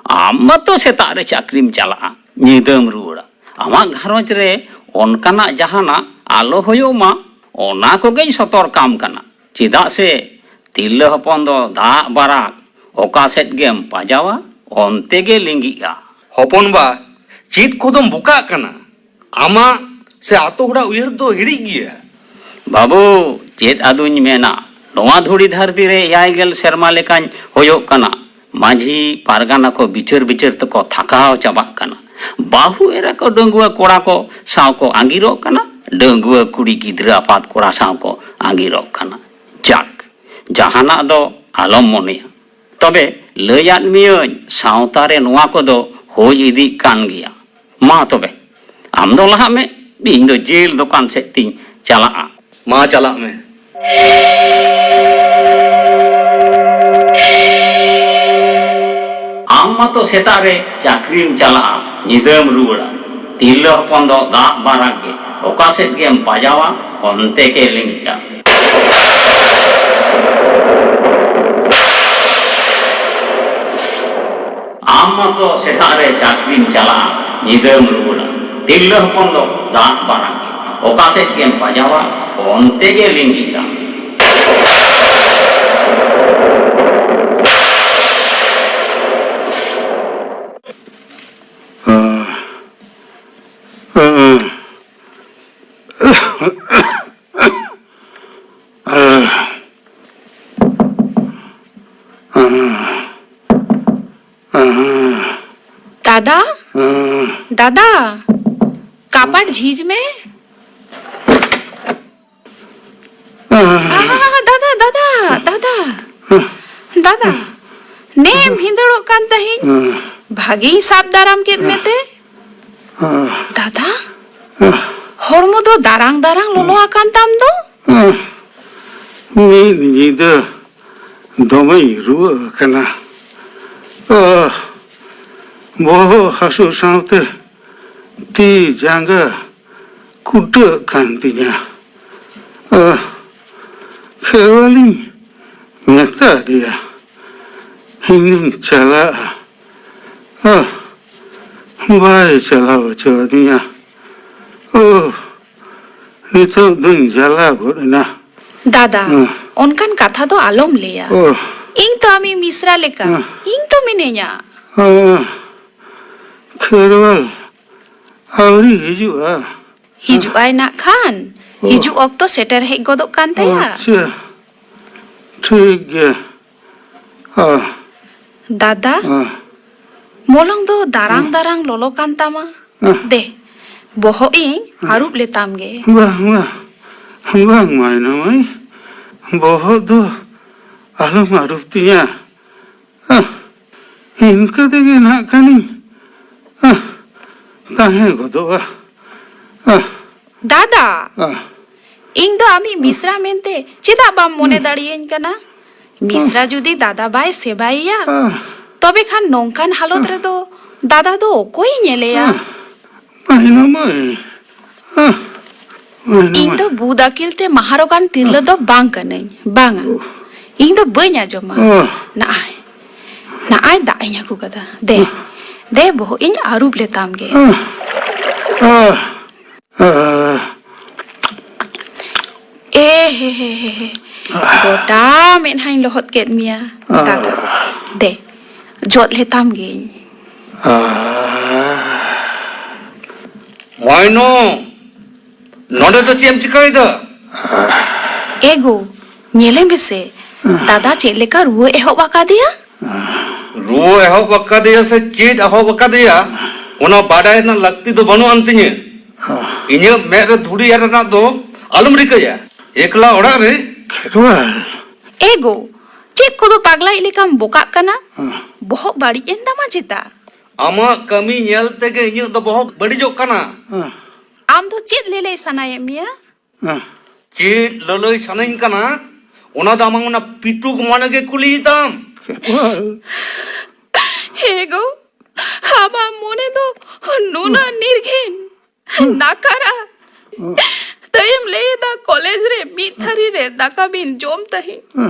ᱟᱢ ᱢᱟᱛᱚ ᱥᱮᱛᱟᱜ ᱨᱮ ᱪᱟᱹᱠᱨᱤᱢ ᱪᱟᱞᱟᱜᱼᱟ, ᱧᱤᱫᱟᱹᱢ ᱨᱩᱣᱟᱹᱲᱟ᱾ ᱟᱢᱟᱜ ᱜᱷᱟᱨᱚᱸᱡᱽ ᱨᱮ ᱚᱱᱠᱟᱱᱟᱜ ᱡᱟᱦᱟᱱᱟᱜ ᱟᱞᱚ ᱦᱩᱭᱩᱜ ᱢᱟ, ᱚᱱᱟ ᱠᱚᱜᱮᱧ ᱥᱚᱛᱚᱨ ᱠᱟᱢ ᱠᱟᱱᱟ᱾ ᱪᱮᱫᱟᱜ ᱥᱮ ᱛᱤᱨᱞᱟᱹ ᱦᱚᱯᱚᱱ ᱫᱚ ᱫᱟᱜ ᱵᱟᱨᱟᱠ ᱚᱠᱟ ᱥᱮᱫ ᱜᱮᱢ ᱯᱟᱡᱟᱣᱟ, ᱚᱱᱛᱮ ᱜᱮ ᱞᱤᱸᱜᱤᱜᱼᱟ᱾ ᱦᱚᱯᱚᱱ ᱵᱟ, ᱪᱮᱫ ᱠᱚᱫᱚᱢ ᱵᱚᱠᱟᱜ ᱠᱟᱱᱟ? ᱟᱢᱟᱜ ᱥᱮ ᱟᱛᱳ ᱦᱚᱲᱟᱜ ᱩᱭᱦᱟᱹᱨ ᱫᱚ ᱦᱤᱲᱤᱡ ᱜᱮᱭᱟ᱾ ᱵᱟᱹᱵᱩ, ᱪᱮᱫ ᱟᱫᱚᱧ ᱢᱮᱱᱟ, ᱱᱚᱣᱟ ᱫᱷᱩᱲᱤ ᱫᱷᱟᱹᱨᱛᱤ ᱨᱮ ᱮᱭᱟᱭ ᱜᱮᱞ ᱥᱮᱨᱢᱟ ᱞᱮᱠᱟᱧ ᱦᱩᱭᱩᱜ ᱠᱟᱱᱟ᱾ ᱢᱟᱹᱡᱷᱤ ᱯᱟᱨᱜᱟᱱᱟ ᱠᱚ ᱵᱤᱪᱟᱹᱨ ᱵᱤᱪᱟᱹᱨ ᱛᱮᱠᱚ ᱛᱷᱟᱠᱟᱣ ᱪᱟᱵᱟᱜ ᱠᱟᱱᱟ᱾ ᱵᱟᱹᱦᱩ ᱮᱨᱟ ᱠᱚ ᱰᱟᱺᱜᱩᱣᱟᱹ ᱠᱚᱲᱟ ᱠᱚ ᱥᱟᱶ ᱠᱚ ᱟᱸᱜᱤᱨᱚᱜ ᱠᱟᱱᱟ, ᱰᱟᱺᱜᱩᱣᱟᱹ ᱠᱩᱲᱤ ᱜᱤᱫᱽᱨᱟᱹ ᱟᱯᱟᱛ ᱠᱚᱲᱟ ᱥᱟᱶ ᱠᱚ ᱟᱸᱜᱤᱨᱚᱜ ᱠᱟᱱᱟ᱾ ᱡᱟᱠ, ᱡᱟᱦᱟᱱᱟᱜ ᱫᱚ ᱟᱞᱚᱢ ᱢᱚᱱᱮᱭᱟ᱾ ᱛᱚᱵᱮ ᱞᱟᱹᱭᱟᱫ ᱢᱤᱭᱟᱹᱧ, ᱥᱟᱶᱛᱟ ᱨᱮ ᱱᱚᱣᱟ ᱠᱚᱫᱚ ᱦᱩᱭ ᱤᱫᱤᱜ ᱠᱟᱱ ᱜᱮᱭᱟ᱾ ᱢᱟ ᱛᱚᱵᱮ, ᱟᱢ ᱫᱚ ᱞᱟᱦᱟᱜ ᱢᱮ, ᱤᱧ ᱫᱚ ᱡᱤᱞ ᱫᱚᱠᱟᱱ ᱥᱮᱫ ᱛᱤᱧ ᱪᱟᱞᱟᱜᱼᱟ᱾ ᱢᱟ ᱪᱟᱞᱟᱜ ᱢᱮ᱾ ᱟᱢ ᱢᱟᱛᱚ ᱥᱮᱛᱟᱜ ᱨᱮ ᱪᱟᱹᱠᱨᱤᱢ ᱪᱟᱞᱟᱜᱼᱟ, ᱧᱤᱫᱟᱹᱢ ᱨᱩᱣᱟᱹᱲᱟ᱾ ᱛᱤᱨᱞᱟᱹ ᱦᱚᱯᱚᱱ ᱫᱚ ᱫᱟᱜ ᱵᱟᱨᱟᱠ ᱜᱮ, ᱚᱠᱟ ᱥᱮᱫ ᱜᱮᱢ ᱯᱟᱡᱟᱣᱟ, ᱚᱱᱛᱮ ᱜᱮ ᱞᱤᱸᱜᱤᱜᱼᱟ᱾ ᱟᱢ ᱢᱟᱛᱚ ᱥᱮᱛᱟᱜ ᱨᱮ ᱪᱟᱹᱠᱨᱤᱢ ᱪᱟᱞᱟᱜᱼᱟ, ᱧᱤᱫᱟᱹᱢ ᱨᱩᱣᱟᱹᱲᱟ᱾ ᱛᱤᱨᱞᱟᱹ ᱦᱚᱯᱚᱱ ᱫᱚ ᱫᱟᱜ ᱵᱟᱨᱟᱠ ᱜᱮ, ᱚᱠᱟ ᱥᱮᱫ ᱜᱮᱢ ᱯᱟᱡᱟᱣᱟ, ᱚᱱᱛᱮ ᱜᱮ ᱞᱤᱸᱜᱤᱜᱼᱟ᱾ ᱫᱟᱫᱟ, ᱫᱟᱫᱟ, ᱠᱟᱯᱟᱴ ᱡᱷᱤᱡ ᱢᱮ᱾ ᱟᱦᱟ, ᱫᱟᱫᱟ, ᱫᱟᱫᱟ, ᱫᱟᱫᱟ, ᱫᱟᱫᱟ, ᱱᱮᱢ ᱵᱷᱤᱸᱫᱟᱹᱲᱚᱜ ᱠᱟᱱ ᱛᱟᱦᱮᱸᱫ᱾ ᱵᱷᱟᱜᱮᱧ ᱥᱟᱵ ᱫᱟᱨᱟᱢ ᱠᱮᱫ ᱢᱮᱛᱮ᱾ ᱫᱟᱫᱟ, ᱦᱚᱲᱢᱚ ᱫᱚ ᱫᱟᱨᱟᱝ ᱫᱟᱨᱟᱝ ᱞᱚᱞᱚ ᱟᱠᱟᱱ ᱛᱟᱢ ᱫᱚ᱾ ᱢᱤᱫ ᱧᱤᱫᱟᱹ ᱫᱚᱢᱮᱧ ᱨᱩᱣᱟᱹ ᱟᱠᱟᱱᱟ᱾ ᱟᱦ, ᱵᱚᱦᱚᱜ ᱦᱟᱹᱥᱩ ᱥᱟᱶᱛᱮ ᱛᱤ ᱡᱟᱸᱜᱟ ᱩᱴᱟᱹᱜ ᱠᱟᱱ ᱛᱤᱧᱟ᱾ ᱟᱦ, ᱠᱷᱮᱨᱣᱟᱞᱤᱧ ᱢᱮᱛᱟ ᱫᱮᱭᱟ, ᱤᱧ ᱫᱩᱧ ᱪᱟᱞᱟᱜᱼᱟ᱾ ᱟᱦ, ᱵᱟᱭ ᱪᱟᱞᱟᱣ ᱦᱚᱪᱚ ᱟᱹᱫᱤᱧᱟ᱾ ᱳ, ᱱᱤᱛᱚᱜ ᱫᱩᱧ ᱡᱟᱞᱟ ᱜᱚᱫ ᱮᱱᱟ᱾ ᱫᱟᱫᱟ, ᱦᱮᱸ᱾ ᱚᱱᱠᱟᱱ ᱠᱟᱛᱷᱟ ᱫᱚ ᱟᱞᱚᱢ ᱞᱟᱹᱭᱟ᱾ ᱳ᱾ ᱤᱧ ᱛᱚ ᱟᱢᱤᱡ ᱢᱤᱥᱨᱟ ᱞᱮᱠᱟ᱾ ᱦᱮᱸ᱾ ᱤᱧ ᱛᱚ ᱢᱤᱱᱟᱹᱧᱟ᱾ ᱦᱮᱸ᱾ ᱠᱷᱮᱨᱣᱟᱞ ᱟᱹᱣᱨᱤ ᱦᱤᱡᱩᱜᱼᱟ᱾ ᱦᱤᱡᱩᱜ ᱟᱭ ᱱᱟᱜ ᱠᱷᱟᱱ᱾ ᱳ᱾ ᱦᱤᱡᱩᱜ ᱚᱠᱛᱚ ᱥᱮᱴᱮᱨ ᱦᱮᱡ ᱜᱚᱫᱚᱜ ᱠᱟᱱ ᱛᱟᱭᱟ᱾ ᱟᱪᱪᱷᱟ, ᱴᱷᱤᱠ ᱜᱮᱭᱟ᱾ ᱟ᱾ ᱫᱟᱫᱟ, ᱟ᱾ ᱢᱚᱞᱚᱝ ᱫᱚ ᱫᱟᱨᱟᱝ ᱟ᱾ ᱫᱟᱨᱟᱝ ᱞᱚᱞᱚ ᱠᱟᱱ ᱛᱟᱢᱟ᱾ ᱟ᱾ ᱫᱮ, ᱵᱚᱦᱚᱜ ᱤᱧ ᱟ᱾ ᱟᱹᱨᱩᱵ ᱞᱮᱛᱟᱢ ᱜᱮ᱾ ᱵᱟᱝ, ᱵᱟᱝ, ᱵᱟᱝ ᱢᱟᱭᱱᱟ ᱢᱟᱹᱭ, ᱵᱚᱦᱚᱜ ᱫᱚ ᱟᱞᱚᱢ ᱟᱹᱨᱩᱵ ᱛᱤᱧᱟ᱾ ᱟᱦ, ᱤᱱᱠᱟᱹ ᱛᱮᱜᱮ ᱱᱟᱜ ᱠᱷᱟᱱᱤᱧ, ᱟᱦ, ᱛᱟᱦᱮᱸ ᱜᱚᱫᱚᱜᱼᱟ᱾ ᱟᱦ, ᱫᱟᱫᱟ, ᱟᱦ, ᱤᱧ ᱫᱚ ᱟᱢᱤᱡ ᱢᱤᱥᱨᱟ ᱢᱮᱱᱛᱮ ᱪᱮᱫᱟᱜ ᱵᱟᱢ ᱢᱚᱱᱮ ᱦᱩᱸ᱾ ᱫᱟᱲᱮᱭᱟᱹᱧ ᱠᱟᱱᱟ? ᱢᱤᱥᱨᱟ ᱟᱦ, ᱡᱩᱫᱤ ᱫᱟᱫᱟ ᱵᱟᱭ ᱥᱮᱵᱟᱭᱮᱭᱟ, ᱟᱦ, ᱛᱚᱵᱮ ᱠᱷᱟᱱ ᱱᱚᱝᱠᱟᱱ ᱦᱟᱞᱚᱛ ᱟᱦ, ᱨᱮᱫᱚ ᱫᱟᱫᱟ ᱫᱚ ᱚᱠᱚᱭᱮ ᱧᱮᱞᱮᱭᱟ? ᱟᱦ, ᱢᱟᱹᱭᱱᱟ ᱢᱟᱹᱭ, ᱟᱦ, ᱢᱟᱹᱭᱱᱟ ᱤᱧ ᱢᱟᱹᱭ᱾ ᱫᱚ ᱵᱩᱫ ᱟᱹᱠᱤᱞ ᱛᱮ ᱢᱟᱦᱟᱨᱚᱜᱟᱱ ᱛᱤᱨᱞᱟᱹ ᱟᱦ, ᱫᱚ ᱵᱟᱝ ᱠᱟᱹᱱᱟᱹᱧ, ᱵᱟᱝᱟ᱾ ᱚ᱾ ᱤᱧ ᱫᱚ ᱵᱟᱹᱧ ᱟᱸᱡᱚᱢᱟ᱾ ᱚ᱾ ᱱᱟᱜᱼᱟᱭ, ᱱᱟᱜᱼᱟᱭ ᱫᱟᱜ ᱤᱧ ᱟᱹᱜᱩ ᱠᱟᱫᱟ᱾ ᱫᱮ, ᱚ᱾ ᱫᱮ ᱵᱚᱦᱚᱜ ᱤᱧ ᱟᱹᱨᱩᱵ ᱞᱮᱛᱟᱢ ᱜᱮ᱾ ᱚ᱾ ᱚ᱾ ᱚ᱾ ᱮ ᱦᱮ ᱦᱮ ᱦᱮ ᱦᱮ᱾ ᱜᱚᱴᱟ ᱢᱮᱫᱦᱟᱧ ᱞᱚᱦᱚᱫ ᱠᱮᱫ ᱢᱮᱭᱟ, ᱚ᱾ ᱫᱟᱫᱟ᱾ ᱫᱮ, ᱡᱚᱫ ᱞᱮᱛᱟᱢ ᱜᱤᱧ᱾ ᱚ᱾ ᱢᱟᱭᱱᱚ, ᱱᱚᱰᱮ ᱫᱚ ᱪᱮᱫ ᱮᱢ ᱪᱤᱠᱟᱹᱭᱮᱫᱟ? ᱮ ᱜᱳ, ᱧᱮᱞᱮ ᱢᱮᱥᱮ, ᱫᱟᱫᱟ ᱪᱮᱫ ᱞᱮᱠᱟ ᱨᱩᱣᱟᱹ ᱮᱦᱚᱵ ᱟᱠᱟᱫᱮᱭᱟ᱾ ᱨᱩᱣᱟᱹ ᱮᱦᱚᱵ ᱟᱠᱟᱫᱮᱭᱟ ᱥᱮ ᱪᱮᱫ ᱮᱦᱚᱵ ᱟᱠᱟᱫᱮᱭᱟ, ᱚᱱᱟ ᱵᱟᱰᱟᱭ ᱨᱮᱱᱟᱜ ᱞᱟᱹᱠᱛᱤ ᱫᱚ ᱵᱟᱹᱱᱩᱜ ᱟᱱ ᱛᱤᱧᱟᱹ᱾ ᱤᱧᱟᱹᱜ ᱢᱮᱫ ᱨᱮ ᱫᱷᱩᱲᱤ ᱮᱨ ᱨᱮᱱᱟᱜ ᱫᱚ ᱟᱞᱚᱢ ᱨᱤᱠᱟᱹᱭᱟ᱾ ᱮᱠᱞᱟ ᱚᱲᱟᱜ ᱨᱮ᱾ ᱠᱷᱮᱨᱣᱟᱞ᱾ ᱮ ᱜᱳ, ᱪᱮᱫ ᱠᱚᱫᱚ ᱯᱟᱜᱽᱞᱟᱭᱤᱡ ᱞᱮᱠᱟᱢ ᱵᱚᱠᱟᱜ ᱠᱟᱱᱟ? ᱦᱮᱸ᱾ ᱵᱚᱦᱚᱜ ᱵᱟᱹᱲᱤᱡ ᱮᱱ ᱛᱟᱢᱟ ᱪᱮᱛᱟ? ᱟᱢᱟᱜ ᱠᱟᱹᱢᱤ ᱧᱮᱞ ᱛᱮᱜᱮ ᱤᱧᱟᱹᱜ ᱫᱚ ᱵᱚᱦᱚᱜ ᱵᱟᱹᱲᱤᱡᱚᱜ ᱠᱟᱱᱟ᱾ ᱦᱮᱸ᱾ ᱟᱢ ᱫᱚ ᱪᱮᱫ ᱞᱟᱹᱞᱟᱹᱭ ᱥᱟᱱᱟᱭᱮᱫ ᱢᱮᱭᱟ? ᱦᱮᱸ᱾ ᱪᱮᱫ ᱞᱟᱹᱞᱟᱹᱭ ᱥᱟᱱᱟᱧ ᱠᱟᱱᱟ, ᱚᱱᱟ ᱫᱚ ᱟᱢᱟᱜ ᱚᱱᱟ ᱯᱤᱴᱩᱠ ᱢᱚᱱᱮ ᱜᱮ ᱠᱩᱞᱤᱭᱮ ᱛᱟᱢ᱾ ᱠᱷᱮᱨᱣᱟᱞ᱾ ᱦᱮ ᱜᱳ, ᱟᱢᱟᱜ ᱢᱚᱱᱮ ᱫᱚ ᱱᱩᱱᱟᱹᱜ ᱱᱤᱨᱜᱷᱤᱱ, ᱱᱟᱠᱟᱨᱟ, ᱛᱟᱭᱮᱢ ᱞᱟᱹᱭ ᱮᱫᱟ ᱠᱚᱞᱮᱡᱽ ᱨᱮ ᱢᱤᱫ ᱛᱷᱟᱹᱨᱤ ᱨᱮ ᱫᱟᱠᱟ ᱵᱤᱱ ᱡᱚᱢ ᱛᱟᱦᱮᱸ,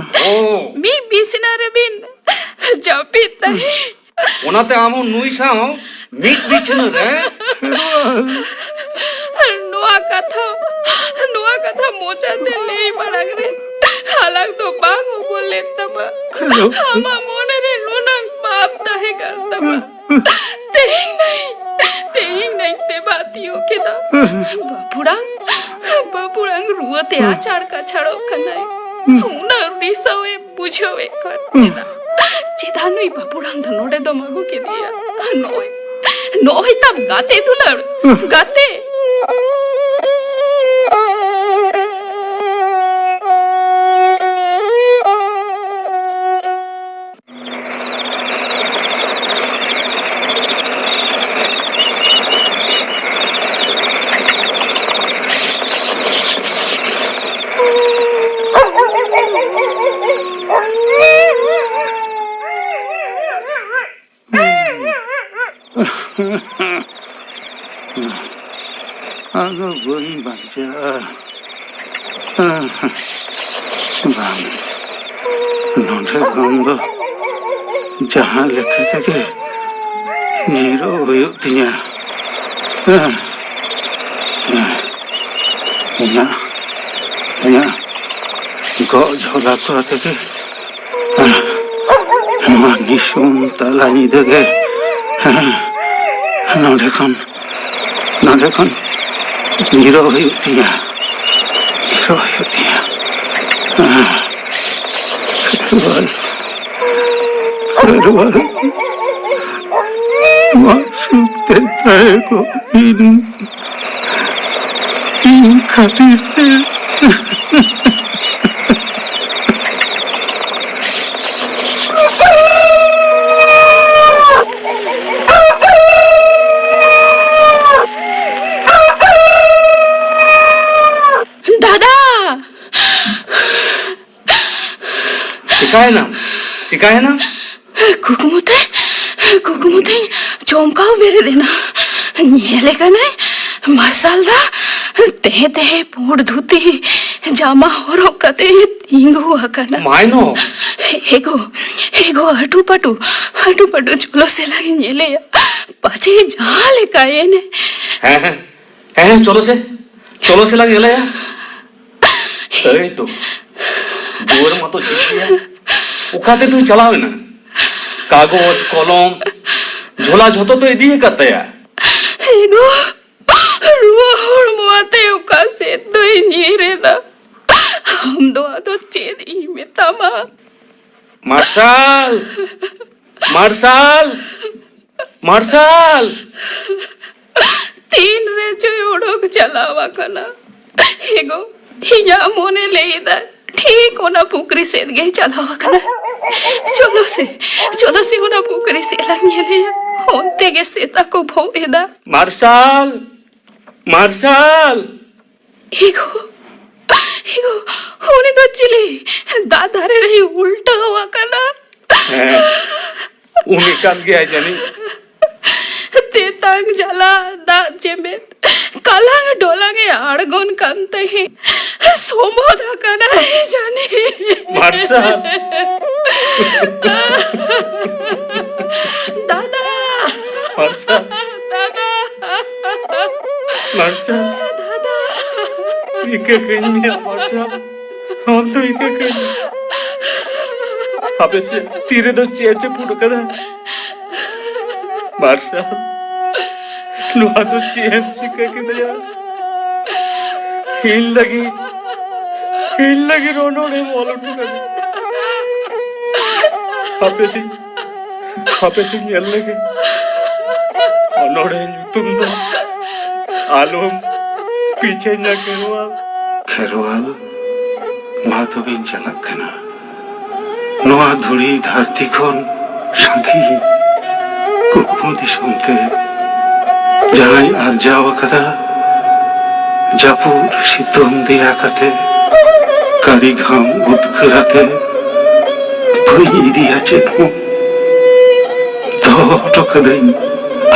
ᱚ᱾ ᱢᱤᱫ ᱵᱤᱪᱷᱱᱟᱹ ᱨᱮᱵᱤᱱ ᱡᱟᱹᱯᱤᱫ ᱛᱟᱦᱮᱸ᱾ ᱚᱱᱟᱛᱮ ᱟᱢ ᱦᱚᱸ ᱱᱩᱭ ᱥᱟᱶ ᱢᱤᱫ ᱵᱤᱪᱷᱱᱟᱹ ᱨᱮ᱾ ᱱᱚᱣᱟ ᱠᱟᱛᱷᱟ, ᱱᱚᱣᱟ ᱠᱟᱛᱷᱟ ᱢᱚᱪᱟᱛᱮ ᱞᱟᱹᱭ ᱢᱟᱲᱟᱝ ᱨᱮ ᱟᱞᱟᱝ ᱫᱚ ᱵᱟᱝ ᱚᱵᱚᱞ ᱞᱮᱱ ᱛᱟᱢᱟ᱾ ᱟᱢᱟᱜ ᱢᱚᱱᱮ ᱨᱮ ᱱᱩᱱᱟᱹᱝ ᱯᱟᱯ ᱛᱟᱦᱮᱸ ᱠᱟᱱ ᱛᱟᱢᱟ᱾ ᱛᱮᱦᱮᱧ ᱱᱟᱹᱧ, ᱛᱮᱦᱮᱧ ᱱᱟᱹᱧ ᱛᱮᱵᱟ ᱛᱤᱭᱳᱜ ᱠᱮᱫᱟ᱾ ᱵᱟᱹᱵᱩᱲᱟᱝ, ᱵᱟᱹᱵᱩᱲᱟᱝ ᱨᱩᱣᱟᱹ ᱛᱮ ᱟᱪᱟᱲ ᱠᱟᱪᱷᱟᱲᱚᱜ ᱠᱟᱱᱟᱭ᱾ ᱩᱱᱟᱹᱜ ᱱᱤᱥᱟᱹᱣ ᱮ ᱵᱩᱡᱷᱟᱹᱣᱮᱫ ᱠᱟᱱ᱾ ᱪᱮᱫᱟᱜ, ᱪᱮᱫᱟᱜ ᱱᱩᱭ ᱵᱟᱹᱵᱩᱲᱟᱝ ᱫᱚ ᱱᱚᱰᱮ ᱫᱚᱢ ᱟᱹᱜᱩ ᱠᱮᱫᱮᱭᱟ? ᱱᱚᱜᱼᱚᱭ, ᱱᱚᱜᱼᱚᱭ ᱛᱟᱢ ᱜᱟᱛᱮ ᱫᱩᱞᱟᱹᱲ, ᱜᱟᱛᱮ᱾ ᱟᱫᱚ ᱵᱟᱹᱧ ᱵᱟᱧᱪᱟᱜᱼᱟ᱾ ᱵᱟᱝ, ᱱᱚᱰᱮ ᱠᱷᱚᱱ ᱫᱚ ᱡᱟᱦᱟᱸ ᱞᱮᱠᱟ ᱛᱮᱜᱮ ᱧᱤᱨᱚᱜ ᱦᱩᱭᱩᱜ ᱛᱤᱧᱟ᱾ ᱤᱧᱟᱹᱜ, ᱤᱧᱟᱹᱜ ᱜᱚᱜ ᱡᱷᱚᱞᱟ ᱠᱚ ᱟᱛᱮ ᱜᱮ ᱱᱚᱣᱟ ᱱᱤᱥᱩᱱ ᱛᱟᱞᱟ ᱧᱤᱫᱟᱹ ᱜᱮ ᱱᱚᱰᱮ ᱠᱷᱚᱱ, ᱱᱚᱰᱮ ᱠᱷᱚᱱ ᱧᱤᱨᱚᱜ ᱦᱩᱭᱩᱜ ᱛᱤᱧᱟ, ᱧᱤᱨᱚᱜ ᱦᱩᱭᱩᱜ ᱛᱤᱧᱟ᱾ ᱯᱷᱮᱨᱣᱟᱞ, ᱯᱷᱮᱨᱣᱟᱞ, ᱢᱟ ᱥᱩᱠ ᱛᱮ ᱛᱟᱦᱮᱸ ᱠᱚᱜ ᱵᱤᱱ᱾ ᱤᱧ ᱠᱷᱟᱹᱛᱤᱨ ᱛᱮ᱾ ᱫᱟᱫᱟ! ᱪᱤᱠᱟᱭᱮᱱᱟᱢ? ᱪᱤᱠᱟᱭᱮᱱᱟᱢ? ᱠᱩᱠᱢᱩ ᱛᱮ, ᱠᱩᱠᱢᱩ ᱛᱮᱧ ᱪᱚᱢᱠᱟᱣ ᱵᱮᱨᱮᱫ ᱮᱱᱟ᱾ ᱧᱮᱞᱮ ᱠᱟᱱᱟᱭ ᱢᱟᱨᱥᱟᱞ ᱫᱟ, ᱛᱮᱦᱮ ᱛᱮᱦᱮ ᱯᱩᱸᱰ ᱫᱷᱩᱛᱤ ᱡᱟᱢᱟ ᱦᱚᱨᱚᱜ ᱠᱟᱛᱮ ᱛᱤᱸᱜᱩ ᱟᱠᱟᱱᱟ᱾ ᱢᱟᱭᱱᱚ᱾ ᱮᱜᱳ, ᱮᱜᱳ, ᱟᱹᱴᱩ ᱯᱟᱹᱴᱩ, ᱟᱹᱴᱩ ᱯᱟᱹᱴᱩ ᱪᱚᱞᱚ ᱥᱮ ᱞᱟᱝ ᱧᱮᱞᱮᱭᱟ, ᱯᱟᱪᱷᱮ ᱡᱟᱦᱟᱸ ᱞᱮᱠᱟᱭᱮᱱᱮ᱾ ᱦᱮᱸ, ᱦᱮᱸ, ᱦᱮᱸ, ᱦᱮᱸ, ᱪᱚᱞᱚ ᱥᱮ, ᱪᱚᱞᱚ ᱥᱮ ᱞᱟᱝ ᱧᱮᱞᱮᱭᱟ᱾ ᱮᱭ ᱛᱚ, ᱫᱩᱣᱟᱹᱨ ᱢᱟᱛᱚ ᱡᱷᱤᱡ ᱜᱮᱭᱟ᱾ ᱚᱠᱟ ᱛᱮ ᱫᱚᱭ ᱪᱟᱞᱟᱣ ᱮᱱᱟ? ᱠᱟᱜᱚᱡᱽ, ᱠᱚᱞᱚᱢ, ᱡᱷᱚᱞᱟ ᱡᱷᱚᱛᱚ ᱛᱚ ᱤᱫᱤ ᱟᱠᱟᱫ ᱛᱟᱭᱟ᱾ ᱮᱜᱳ, ᱨᱩᱣᱟᱹ ᱦᱚᱲᱢᱚ ᱟᱛᱮ ᱚᱠᱟ ᱥᱮᱫ ᱫᱚᱭ ᱧᱤᱨ ᱮᱱᱟ? ᱟᱢ ᱫᱚ ᱟᱫᱚ ᱪᱮᱫ ᱤᱧ ᱢᱮᱛᱟᱢᱟ? ᱢᱟᱨᱥᱟᱞ! ᱢᱟᱨᱥᱟᱞ! ᱢᱟᱨᱥᱟᱞ! ᱛᱤᱱ ᱨᱮ ᱪᱚᱭ ᱚᱰᱚᱠ ᱪᱟᱞᱟᱣ ᱟᱠᱟᱱᱟ᱾ ᱮᱜᱳ, ᱤᱧᱟᱜ ᱢᱚᱱᱮ ᱞᱟᱹᱭ ᱮᱫᱟ, ᱴᱷᱤᱠ ᱚᱱᱟ ᱯᱩᱠᱷᱨᱤ ᱥᱮᱫ ᱜᱮᱭ ᱪᱟᱞᱟᱣ ᱟᱠᱟᱱᱟ᱾ ᱪᱚᱞᱚ ᱥᱮ, ᱪᱚᱞᱚ ᱥᱮ ᱚᱱᱟ ᱯᱩᱠᱷᱨᱤ ᱥᱮᱫ ᱞᱟᱝ ᱧᱮᱞᱮᱭᱟ᱾ ᱚᱱᱛᱮ ᱜᱮ ᱥᱮᱛᱟ ᱠᱚ ᱵᱷᱚᱜ ᱮᱫᱟ᱾ ᱢᱟᱨᱥᱟᱞ! ᱢᱟᱨᱥᱟᱞ! ᱮᱜᱳ, ᱮᱜᱳ, ᱩᱱᱤ ᱫᱚ ᱪᱤᱞᱤ? ᱫᱟᱜ ᱫᱷᱟᱨᱮ ᱨᱮᱭ ᱩᱞᱴᱟᱹᱣ ᱟᱠᱟᱱᱟ᱾ ᱦᱮᱸ, ᱩᱱᱤ ᱠᱟᱱ ᱜᱮᱭᱟᱭ ᱡᱟᱹᱱᱤᱡ᱾ ᱛᱮᱛᱟᱝ ᱡᱟᱞᱟ ᱫᱟᱜ ᱪᱮᱢᱮᱫ ᱠᱟᱞᱟᱝ ᱰᱚᱞᱟᱝ ᱮ ᱟᱬᱜᱚᱱ ᱠᱟᱱ ᱛᱟᱦᱮᱸ᱾ ᱥᱚᱢᱚᱫ ᱟᱠᱟᱱᱟᱭ ᱡᱟᱹᱱᱤᱡ᱾ ᱢᱟᱨᱥᱟᱞ! ᱫᱟᱫᱟ! ᱢᱟᱨᱥᱟᱞ! ᱫᱟᱫᱟ! ᱢᱟᱨᱥᱟᱞ! ᱫᱟᱫᱟ! ᱤᱠᱟᱹ ᱠᱟᱹᱧ ᱢᱮ ᱢᱟᱨᱥᱟᱞ, ᱟᱢ ᱫᱚ ᱤᱠᱟᱹ ᱠᱟᱹᱧ ᱢᱮ᱾ ᱦᱟᱯᱮ ᱥᱮ, ᱛᱤᱨᱮᱫᱚ ᱪᱮᱫ ᱮ ᱪᱟᱹᱯᱩᱫ ᱟᱠᱟᱫᱟ? ᱢᱟᱨᱥᱟᱞ, ᱱᱚᱣᱟ ᱫᱚ ᱪᱮᱫ ᱮᱢ ᱪᱤᱠᱟᱹ ᱠᱮᱫᱮᱭᱟ? ᱤᱧ ᱞᱟᱹᱜᱤᱫ, ᱤᱧ ᱞᱟᱹᱜᱤᱫ ᱚᱱᱚᱬᱦᱮᱢ ᱚᱞ ᱦᱚᱴᱚ ᱠᱟᱫᱟ᱾ ᱦᱟᱯᱮ ᱥᱮ, ᱦᱟᱯᱮ ᱥᱮ ᱧᱮᱞ ᱞᱮᱜᱮ᱾ ᱚᱱᱚᱬᱦᱮ ᱧᱩᱛᱩᱢ ᱫᱚ ᱟᱞᱚᱢ ᱯᱤᱪᱷᱟᱹᱧᱟ ᱠᱷᱮᱨᱣᱟᱞ᱾ ᱠᱷᱮᱨᱣᱟᱞ, ᱢᱟ ᱛᱚᱵᱮᱧ ᱪᱟᱞᱟᱜ ᱠᱟᱱᱟ᱾ ᱱᱚᱣᱟ ᱫᱷᱩᱲᱤ ᱫᱷᱟᱹᱨᱛᱤ ᱠᱷᱚᱱ ᱥᱟᱺᱜᱤᱧ, ᱠᱩᱠᱢᱩ ᱫᱤᱥᱚᱢ ᱛᱮ ᱡᱟᱦᱟᱸᱭ ᱟᱨᱡᱟᱣ ᱟᱠᱟᱫᱟ, ᱡᱟᱹᱯᱩᱫ ᱥᱤᱛᱩᱝ ᱫᱮᱭᱟ ᱠᱟᱛᱮ, ᱠᱟᱹᱨᱤ ᱜᱷᱟᱢ ᱩᱫᱽᱜᱟᱹᱨ ᱟᱛᱮ, ᱵᱟᱹᱧ ᱤᱫᱤᱭᱟ ᱪᱮᱫ ᱦᱚᱸ᱾ ᱫᱚᱦᱚ ᱦᱚᱴᱚ ᱠᱟᱹᱫᱟᱹᱧ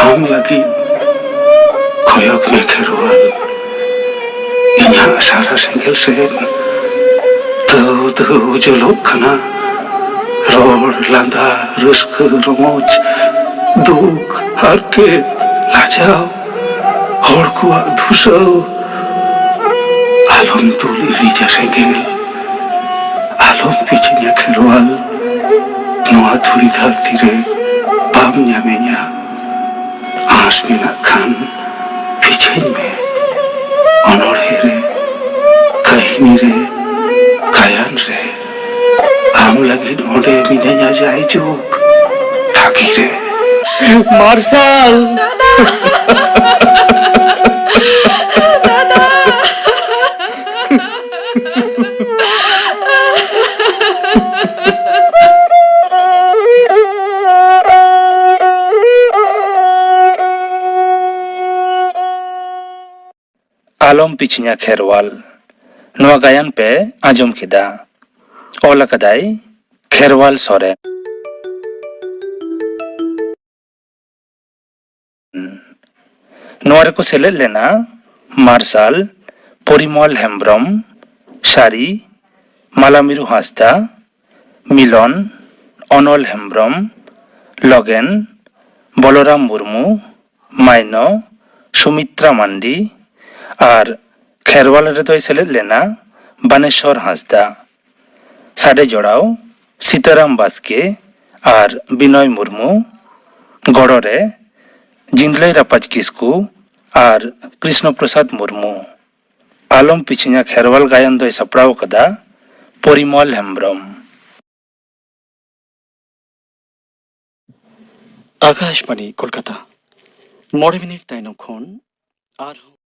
ᱟᱢ ᱞᱟᱹᱜᱤᱫ ᱠᱚᱭᱚᱜ ᱢᱮ ᱠᱷᱮᱨᱣᱟᱞ, ᱤᱧᱟᱹᱜ ᱥᱟᱨᱟ ᱥᱮᱸᱜᱮᱞ ᱥᱮᱫ ᱫᱟᱹᱣ ᱫᱟᱹᱣ ᱡᱩᱞᱩᱜ ᱠᱟᱱᱟ᱾ ᱨᱚᱲ, ᱞᱟᱸᱫᱟ, ᱨᱟᱹᱥᱠᱟᱹ, ᱨᱚᱢᱚᱡᱽ, ᱫᱩᱠ, ᱦᱟᱨᱠᱮᱛ, ᱞᱟᱡᱟᱣ, ᱦᱚᱲ ᱠᱚᱣᱟᱜ ᱫᱷᱩᱥᱟᱹᱣ᱾ ᱟᱞᱚᱢ ᱫᱩᱞ ᱤᱲᱤᱡᱟ ᱥᱮᱸᱜᱮᱞ, ᱟᱞᱚᱢ ᱯᱤᱪᱷᱤᱧᱟ ᱠᱷᱮᱨᱣᱟᱞ, ᱱᱚᱣᱟ ᱫᱷᱩᱲᱤ ᱫᱷᱟᱹᱨᱛᱤ ᱨᱮ ᱵᱟᱢ ᱧᱟᱢᱤᱧᱟ᱾ ᱟᱸᱥ ᱢᱮᱱᱟᱜ ᱠᱷᱟᱱ ᱯᱤᱪᱷᱟᱹᱧ ᱢᱮ᱾ ᱚᱱᱚᱬᱦᱮ ᱨᱮ, ᱠᱟᱹᱦᱱᱤ ᱨᱮ, ᱜᱟᱭᱟᱱ ᱨᱮ ᱟᱢ ᱞᱟᱹᱜᱤᱫ ᱚᱸᱰᱮ ᱢᱤᱱᱟᱹᱧᱟ ᱡᱟᱭᱡᱩᱜᱽ ᱛᱟᱹᱜᱤ ᱨᱮ᱾ ᱢᱟᱨᱥᱟᱞ! ᱟᱞᱚᱢ ᱯᱤᱪᱷᱤᱧᱟ ᱠᱷᱮᱨᱣᱟᱞ᱾ ᱱᱚᱣᱟ ᱜᱟᱭᱟᱱ ᱯᱮ ᱟᱸᱡᱚᱢ ᱠᱮᱫᱟ᱾ ᱚᱞ ᱟᱠᱟᱫᱟᱭ ᱠᱷᱮᱨᱣᱟᱞ ᱥᱚᱨᱮᱱ᱾ ᱱᱚᱣᱟ ᱨᱮᱠᱚ ᱥᱮᱞᱮᱫ ᱞᱮᱱᱟ ᱢᱟᱨᱥᱟᱞ, ᱯᱚᱨᱤᱢᱚᱞ ᱦᱮᱢᱵᱽᱨᱚᱢ, ᱥᱟᱹᱨᱤ, ᱢᱟᱞᱟᱢᱤᱨᱩ ᱦᱟᱸᱥᱫᱟ, ᱢᱤᱞᱚᱱ, ᱚᱱᱚᱞ ᱦᱮᱢᱵᱽᱨᱚᱢ, ᱞᱚᱜᱮᱱ, ᱵᱚᱞᱚᱨᱟᱢ ᱢᱩᱨᱢᱩ, ᱢᱟᱭᱱᱚ, ᱥᱩᱢᱤᱛᱨᱟ ᱢᱟᱱᱰᱤ ᱟᱨ ᱠᱷᱮᱨᱣᱟᱞ ᱨᱮᱫᱚᱭ ᱥᱮᱞᱮᱫ ᱞᱮᱱᱟ ᱵᱟᱱᱮᱥᱚᱨ ᱦᱟᱸᱥᱫᱟ᱾ ᱥᱟᱰᱮ ᱡᱚᱲᱟᱣ ᱥᱤᱛᱟᱨᱟᱢ ᱵᱟᱥᱠᱮ ᱟᱨ ᱵᱤᱱᱚᱭ ᱢᱩᱨᱢᱩ᱾ ᱜᱚᱲᱚ ᱨᱮ ᱡᱤᱱᱫᱞᱟᱹᱭ ᱨᱟᱯᱟᱡᱽ ᱠᱤᱥᱠᱩ ᱟᱨ ᱠᱨᱤᱥᱱᱚ ᱯᱨᱚᱥᱟᱫᱽ ᱢᱩᱨᱢᱩ᱾ ᱟᱞᱚᱢ ᱯᱤᱪᱷᱤᱧᱟ ᱠᱷᱮᱨᱣᱟᱞ ᱜᱟᱭᱟᱱ ᱫᱚᱭ ᱥᱟᱯᱲᱟᱣ ᱟᱠᱟᱫᱟ ᱯᱚᱨᱤᱢᱚᱞ ᱦᱮᱢᱵᱽᱨᱚᱢ᱾ ᱟᱠᱟᱥᱵᱟᱬᱤ ᱠᱳᱞᱠᱟᱛᱟ᱾ ᱢᱚᱬᱮ ᱢᱤᱱᱤᱴ ᱛᱟᱭᱱᱚᱢ ᱠᱷᱚᱱ ᱟᱨᱦᱚᱸ